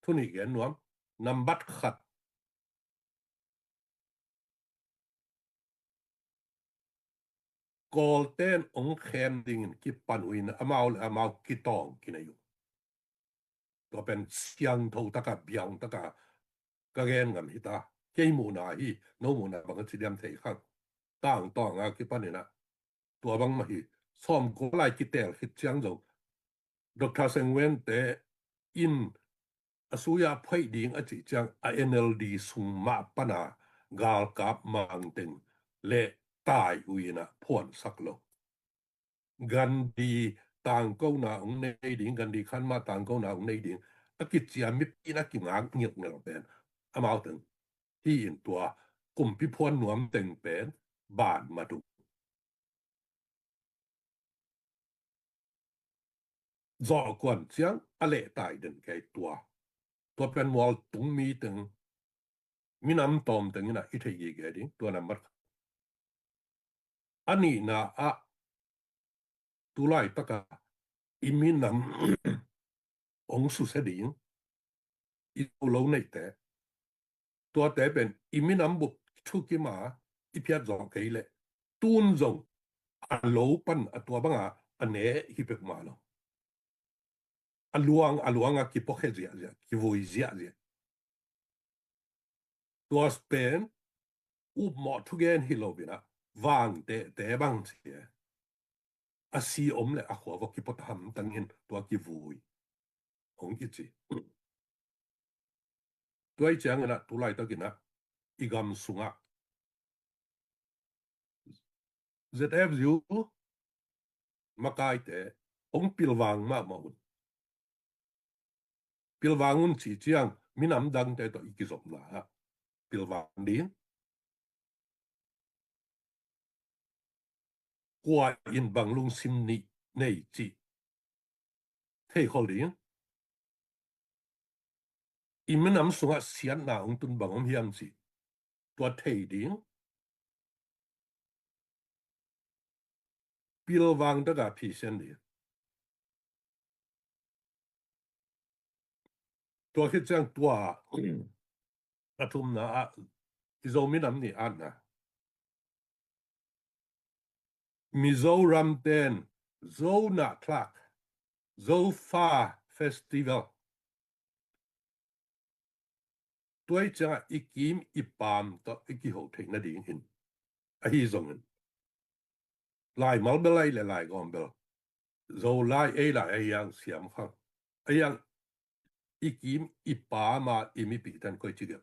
tuni gen nuam. Nambat khat. Kawlten hong khem dingin kipan uh in amau le amau kitawng kinei uh. Tua pen siangtho taka, biang taka ka gen ngam hi ta. Kei muhna hi, no muhna bang a ci diam thei khang. Tangtawng a kipan in ah tua bang mah hi. Sawmkua lai kitel khit ciang zong Doctor Seng Wente in a suya phoih ding a cih ciang a N L D sung mah pana galkap mangteng le tai uh in ah phuansak lo. Gandhi tangkona hong nei ding, Gandhi khan mah tangkona hong nei ding a kicia mipi in a kingak ngilngel pen amau teng hi in tua kumpi phuan nuam teng pen ban mat uh. Zawhkuan ciang a lehtai den kei tua. Tua pen mual tung mi teng, minam tawm teng in ah i thei gige ding, tua nambat khat. A nihna ah tu laitaka i minam hong susia ding i zo lo neihte. Tuate pen i minam bup thukim a i phiat zawh kei leh tun zong a lo pan a tua banga a ne hi pek mah lo. A luang a luanga kipuakhia ziahziah, kivui ziahziah. Tua pen upmawh thugen hi lo in ah vangtehte bang ci e. A si om le a khua vok kipot hamtang in tua kivui hong kici. Tua i ciangin ah tu laitakin ah i gam sungah Z F U makaite hong pilvang mahmah un. Pilvang un ci ciang minam dangte tawh i kizopna ah pilvang ding. kua in bang lungsim nih nei cih theikhol ding. I minam sungah siatna hong tun bang om hiam cih tua thei ding. Pilvang taka phisian ding. Tua khit ciang tua a thumna ah i Zo minam nih atna. Mizoram ten Zo nahthlak, Zofa Festival. Tua i ciangah i kim i paam tawh i kiho theih nadingin. Ahi zongin laimal bel ahi le laigawm bel, Zolai ei lai ahi ang siam khang, ahi ang i kim i paam a i mipih tan koi ci gel.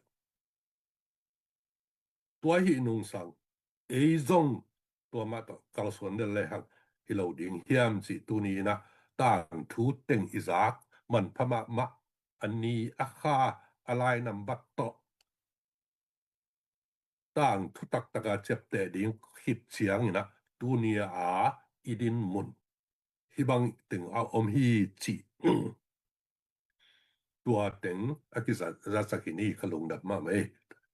Tua hi nungsang ei zong tua mah tawh kalsuan lel lehang hi lo ding hiam cih tuni inah tangthu teng i zak manpha mahmah, a ni a kha a lai nambat tawh tangthu taktaka ciapteh ding khit cianginah tuni a i din mun hih bang teng a om hi cih tua teng a kizatsak hi ni. Ka lungdam mahmah ei,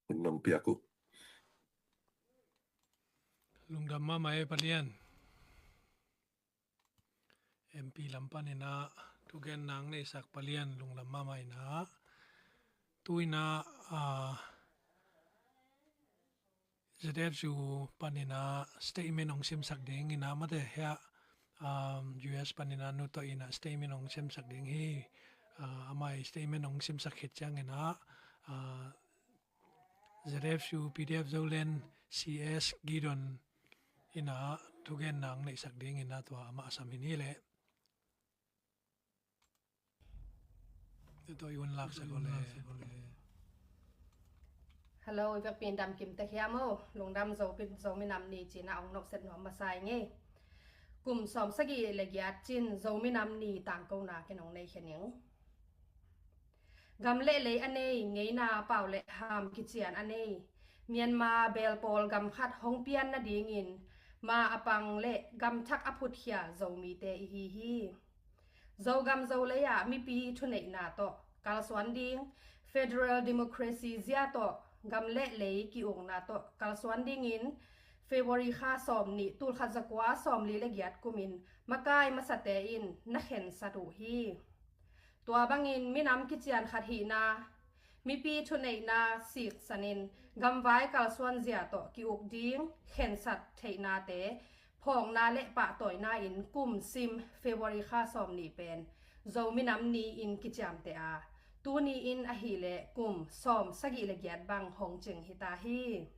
hun nong piak uh. Lungdam mahmah ei Palian. M P lam paninah thugen nang neihsak Palian lungdam mahmah inah tu inah, ah, Z F U paninah statement hong simsak ding inah mate hiah, um, U S paninah nu tawh inah statement hong simsak ding hi. Ah, amah i statement hong simsak khit cianginah, ah, Z F U P D F Zoland C S Gideon inah thugen nang neihsak ding inah tua amah a sam hi ni leh. Hello, i vekpi in dam kim tek hiam o. Lungdam Zo, Zo minam ni cina ong nokset nuam masa i ngei. Kum sawm sagih le giat cin Zo minam ni tangkona ken ong nei khening. Gam le lei a nei, ngeina pau le ham kician a nei Myanmar belpawl gam khat hong pian nadingin ma a pang le gam thak a phutkhia Zomite i hi hi. Zogam Zolei ah mipi thuneihna tawh kalsuan ding, federal democracy zia tawh gam le lei ki-ukna tawh kalsuan dingin February kha sawm nih, tulkhat zakua sawmli le giat kumin makai masate in na khensat uh hi. Tua bangin minam kician khat hihna, mipi thuneihna siksanin gamvai kalsuan zia tawh ki-uk ding khensat theihnate phawkna le pahtawina in kum sim February kha sawm nih pen Zo minam ni in kiciamteh a, tuni in ahih leh kum sawm sagih le giat bang hong cing hita hi.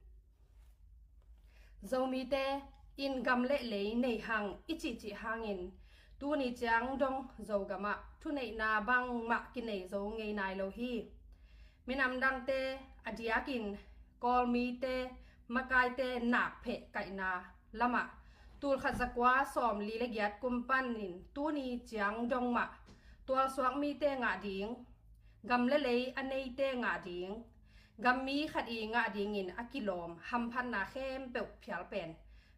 Zomite in gam le lei nei hang i cihcih hangin tuni ciang dong Zogam ah thuneihna bangmah kinei zo ngei nai lo hi. Minam dangte a diakin Kawlmite makaite nakpheh kaihna lamah tulkhat zakua sawmli le giat kum panin tuni ciang dong mah tualsuak mite ngah ding, gam le lei a neite ngah ding, gammi khat i ngah dingin a kilawm hamphatna khempeuh phial pen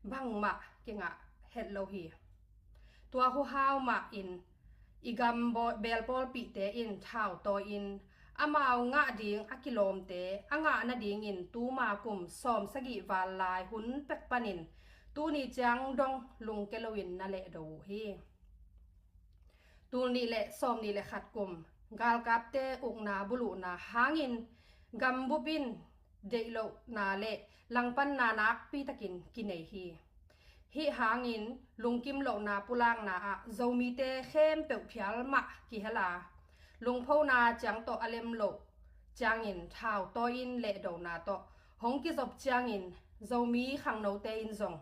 bangmah kingah het lo hi. Tua huhau mah in i gam belpawlpihte in thau tawi-in amau ngah ding a kilawmte a ngah nadingin tuma kum sawm sagih val lai hun pek panin tuni ciang dong lungke loin na lehdo uh hi. Tul nih le sawm nih le khat kum galkapte ukna buluhna hangin gambup in deihlohna le langpanna nakpitakin kinei hi. Hih hangin lungkim lohna pulakna ah Zomite khempeuh phial mah kihel a, lungphona ciang tawh a lem loh ciangin thau tawi-in lehdona tawh hong kizop ciangin Zomi khangnote in zong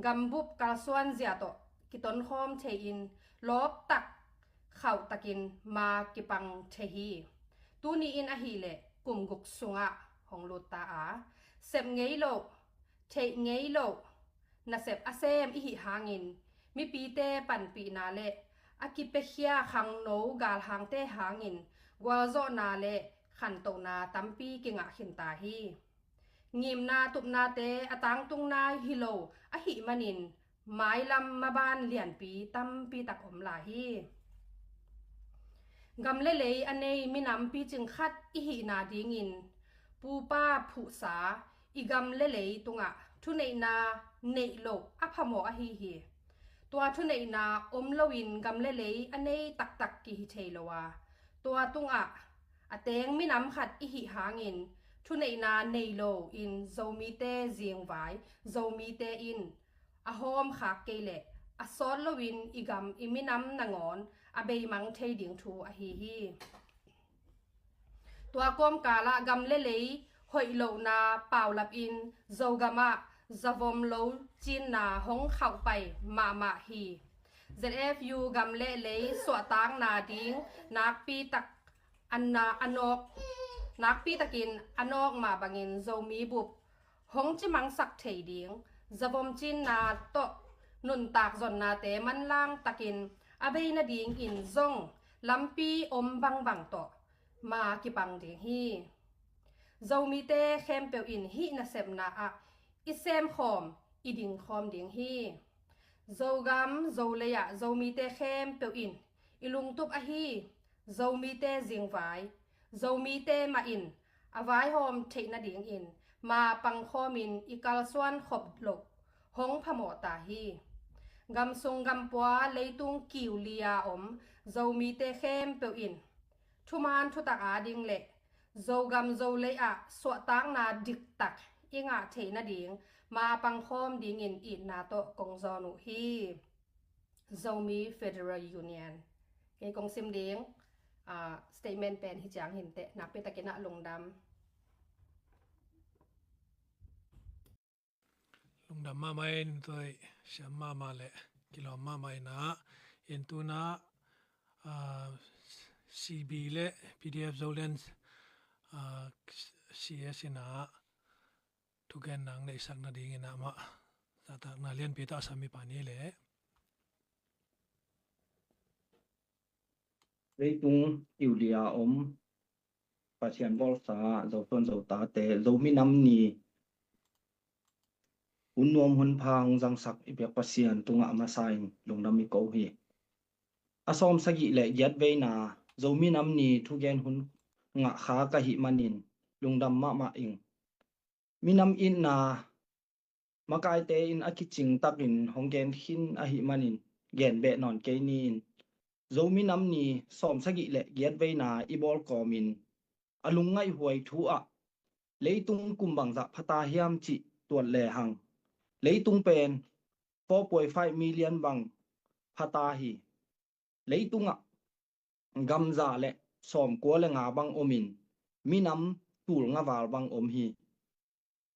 gambup kalsuan zia tawh kitonkhawm thei-in lawptak khauhtakin ma kipang thei hi. Tuni in ahih leh kum guk sungah hong lut ta a, sep ngei loh, theih ngei loh nasep a sem i hih hangin mipite panpihna le a kipiakhia khangno galhangte hangin gualzawhna le khantohna tampi kingah khinta hi. Ngimna tupnate a tangtung nai hi lo ahih manin mailam maban lianpi tampi tak om lai hi. Gam le lei a nei minam picing khat i hihna dingin pupa phuhsa i gam le lei tungah thuneihna neih loh a phamawh ahi hi. Tua thuneihna om loin gam le lei a nei taktak kihi thei lo a, tua tungah a teng minam khat i hih hangin thuneihna nei lo in Zomite zingvai, Zomite in a hawm khak kei leh a sawt loin i gam i minam nangawn a beimang thei ding thu ahi hi. Tua kawmkalah gam le lei hoih lohna paulapin Zogam ah zavom lo cinna hong khauhpai mahmah hi. Z F U gam le lei suahtakna ding nakpi tak anna a nawk, nakpi takin a nawk mah bangin Zomi bup hong cimangsak thei ding, zavom cinna tawh nuntak zonnate manlang takin a bei nadingin zong lampi om bangbang tawh ma kipang ding hi. Zomite khempeuh in hih nasepna ah i semkhawm, i dingkhawm ding hi. Zogam Zolei ah Zomite khempeuh in i lungtup ahi Zomite zingvai, Zomite mah in a vaihawm theih nadingin ma pangkhawmin i kalsuan khop loh hong phamawh ta hi. Gamsung gampua leitung kiu li-a om Zomite khempeuh in thuman thutak ading le Zogam Zolei ah suahtakna diktak i ngah theih nading ma pangkhawm dingin itna tawh kong zawn uh hi. Zomi Federal Union. Kei kong sim ding, ah, statement pen hi ciang hinteh, nakpi takin ah lungdam. Lungdam mahmah in, toi siam mahmah le kilawm mahmah in ah, in tuna, ah, C B le P D F Zoland, ah, C S in ah thugen nang neihsak nadingin amah zahtakna lianpi tawh a sam mipa ni le leitung kiu li-a om Pasian bawlsa Zosuan Zotate, Zomi Nam Ni hun nuam hun pha hong zangsak i biak Pasian tungah a masa in lungdam i ko hi. A sawm sagih le giat veina Zomi Nam Ni thugen hun ngah kha ka hih manin lungdam mahmah ing. Minam itna makaite in a kicing takin hong gen khin ahih manin gen beh nawn kei ni in, Zomi Nam Ni sawm sagih le giat veina i bawl kawmin a lungngaih huai thu ah leitung kum bangzah phata hiam cih tuat lehang, leitung pen four point five million bang phata hi. Leitungah gam za le sawmkua le nga bang omin minam tul nga val bang om hi.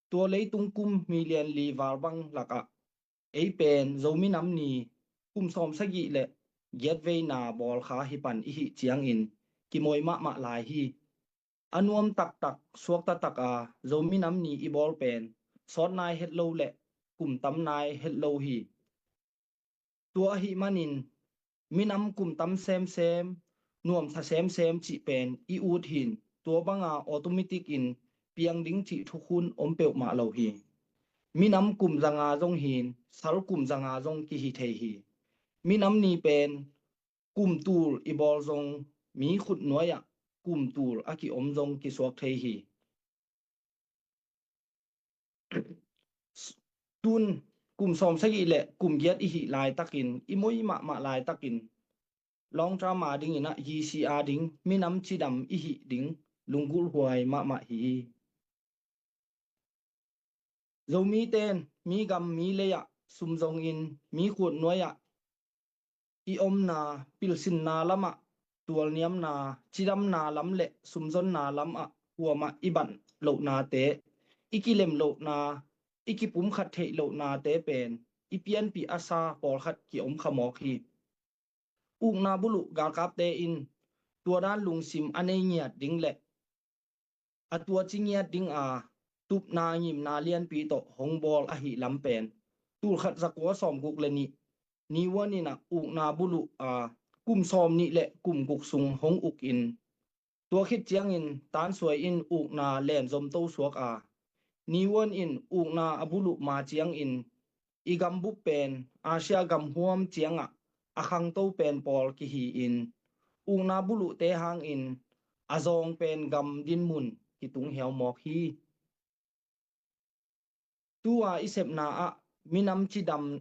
Tua leitung kum million li val bang lakah ei pen Zomi Nam Ni kum sawm sagih le giat veina bawl kha hi pan i hih ciangin kimawi mahmah lai hi. A nuam taktak suakta taka Zomi Nam Ni i bawl pen sawt nai het lo le kum tam nai het lo hi. Tua ahih manin minam kum tam semsem, nuamsa semsem cih pen i ut hin, tua banga automatic in piang ding cih thukhun om peuhmah lo hi. Minam kum zanga zong hin, sal kum zanga zong kihi thei hi. Minam Ni pen kum tul i bawl zong, mi khut nuai-ah kum tul a kiom zong kisuak thei hi. Tun kum sawm sagih le kum giat i hih laitakin, i moi mahmah laitakin, long term a dingin ah G C a ding minam cidam i hih ding lunggulh huai mahmah hi. Zomite in mi gam mi lei-ah sum zongin, mi khut nuai-ah i omna, pilsinna lamah, tualniamna, cidamna lam le sumzonna lamah kuamah i banh lohnate, i kilem lohna, i kipumkhat theih lohnate pen i pianpih a sa pawlkhat kiom kha mawk hi. Ukna buluh galkapte in tua dan lungsim a nei ngiat ding le a tua ci ngiat ding a tupna ngimna lianpi tawh hong bawl ahih lam pen tulkhat zakua sawmguk le nih, Niuan in ah ukna buluh a kum sawm nih le kum guk sung hong uk in, tua khit ciangin Tan Suai in ukna len zomto suak a, Niuan in ukna a buluh ma ciangin i gambup pen Asia gam huam ciangah a khangto pen pawl kihi-in, ukna buluhte hangin a zawng pen gam dinmun kitung hiau mawk hi. Tua i sepna ah minam cidam,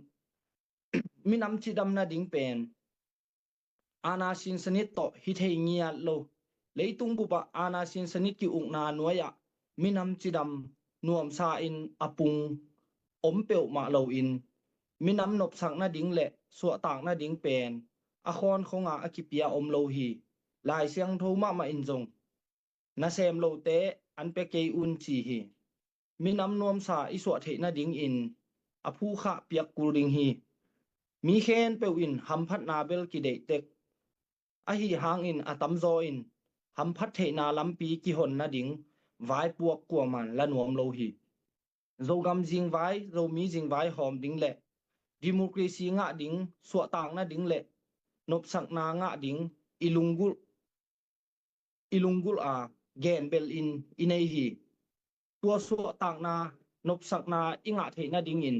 minam cidam nading pen aana sinsanit tawh hi thei ngiat lo. Leitung bupah aana sinsanit ki-ukna nuai-ah minam cidam nuamsa in a pung om peuhmah loin, minam nopsak nading le suahtak nading pen a khawnkhonga a kipia om lo hi. Lai Siangtho mahmah in zong nasem lote an pia kei un ci hi. Minam nuamsa i suah theih nadingin a phukhah piak kul ding hi. Mi khempeuh in hamphatna bel kideih tek. Ahi hangin a tamzaw in hamphat theihna lampi kihon nading vaipuak kuaman la nuam lo hi. Zogam zingvai, Zomi zingvai hawm ding le democracy ngah ding, suahtak nading le nopsakna ngah ding i lunggulh, i lunggulh a genbel in i nei hi. Tua suahtakna, nopsakna i ngah theih nadingin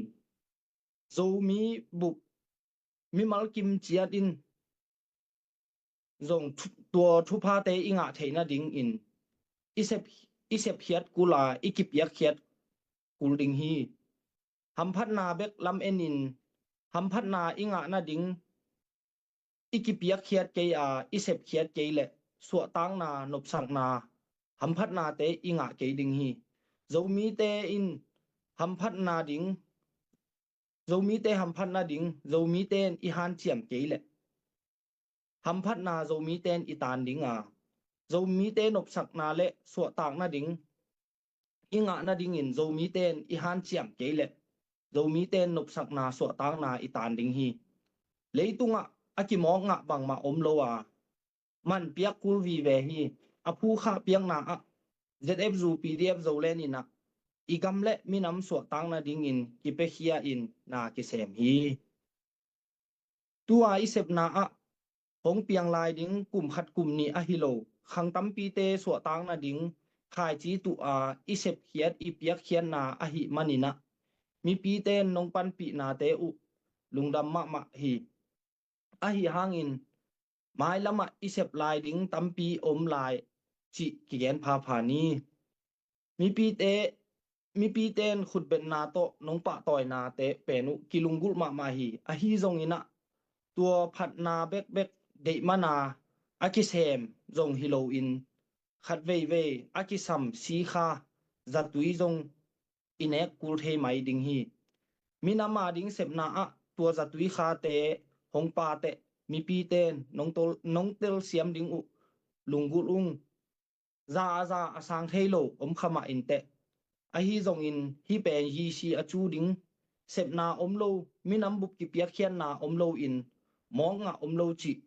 Zomi bup mimal kim ciat in zong thu-, tua thuphate i ngah theih nadingin i sep, i sepkhiat kul a i kipiakkhiat kul ding hi. Hamphatna bek lam enin hamphatna i ngah nading i kipiakkhiat kei a i sepkhiat kei le suahtakna, nopsakna, hamphatnate i ngah kei ding hi. Zomite in hamphatna ding, Zomite hamphatna ding Zomite in i hanciam kei le hamphatna Zomite in i tan ding a, Zomite nopsakna le suahtak nading i ngah nadingin Zomite in i hanciam kei le Zomite in nopsakna suahtakna i tan ding hi. Leitungah a kimawk ngah bangmah om lo a, man piak kul vive hi. A phukhah piakna ah Z F U P D F Zoland in ah i gam le minam suahtak nadingin kipiakhia in na kisem hi. Tua i sepna ah hong piang lai ding kum khat kum nih ahi lo, khang tampite suahtak nading khaici tuh a i sepkhiat i piakkhiatna ahih manin ah mipite in nong panpihnate uh lungdam mahmah hi. Ahi hangin mailamah i sep lai ding tampi om lai cih kigen phapha ni. Mipite, mipite in khutbetna tawh nong pahtawinate pen uh kilunggulh mahmah hi. Ahi zongin ah tua phatna bekbek deih mana a kisem zong hi loin khat veivei a kisam sikha zatui zong i nek kul thei mai ding hi. Minam a ding sepna ah tua zatui khate hong pateh mipite in nong tol, nong telsiam ding uh lunggulh ung. Za a za a sang thei lo om kha mah inteh. Ahi zongin hih pen G C a cu ding sepna om lo, minam bup kipiakkhiatna om lo in mawk ngah om lo cih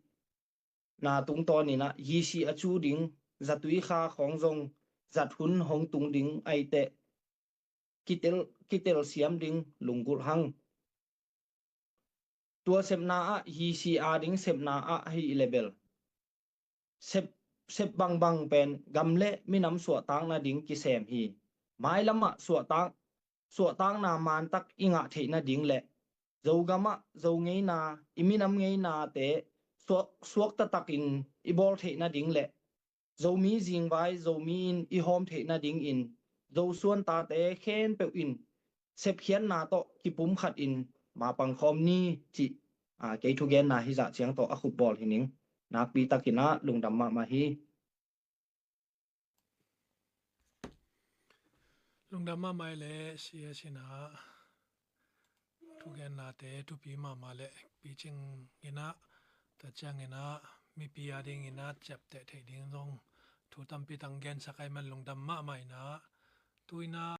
na tungtawnin ah G C a cu ding zatui kha khawng zong zat hun hong tung ding aiteh kitel, kitelsiam ding lunggulh hang. Tua sepna ah G C a ding sepna ah ahi le bel sep, sep bangbang pen gam le minam suahtak nading kisem hi. Mailamah suahtak, suahtakna mantak i ngah theih nading le Zogamah Zo ngeina, i minam ngeinate suak, suak taktakin i bawl theih nading le Zomi zingvai Zomi in i hawm theih nadingin Zosuan tate khempeuh in sepkhiatna tawh kipumkhat in mapang khawm ni cih, aa, kei thugenna hizah ciang tawh a khupbawl hi ning. Nakpi takin ah lungdam mahmah hi. Lungdam mahmah le C S in ah thugennate thupi mahmah le picing in ah, tua ciangin ah mipi a dingin ah ciapteh theih ding zong thu tampi tang gensak ahih man lungdam mahmah in ah, tu in ah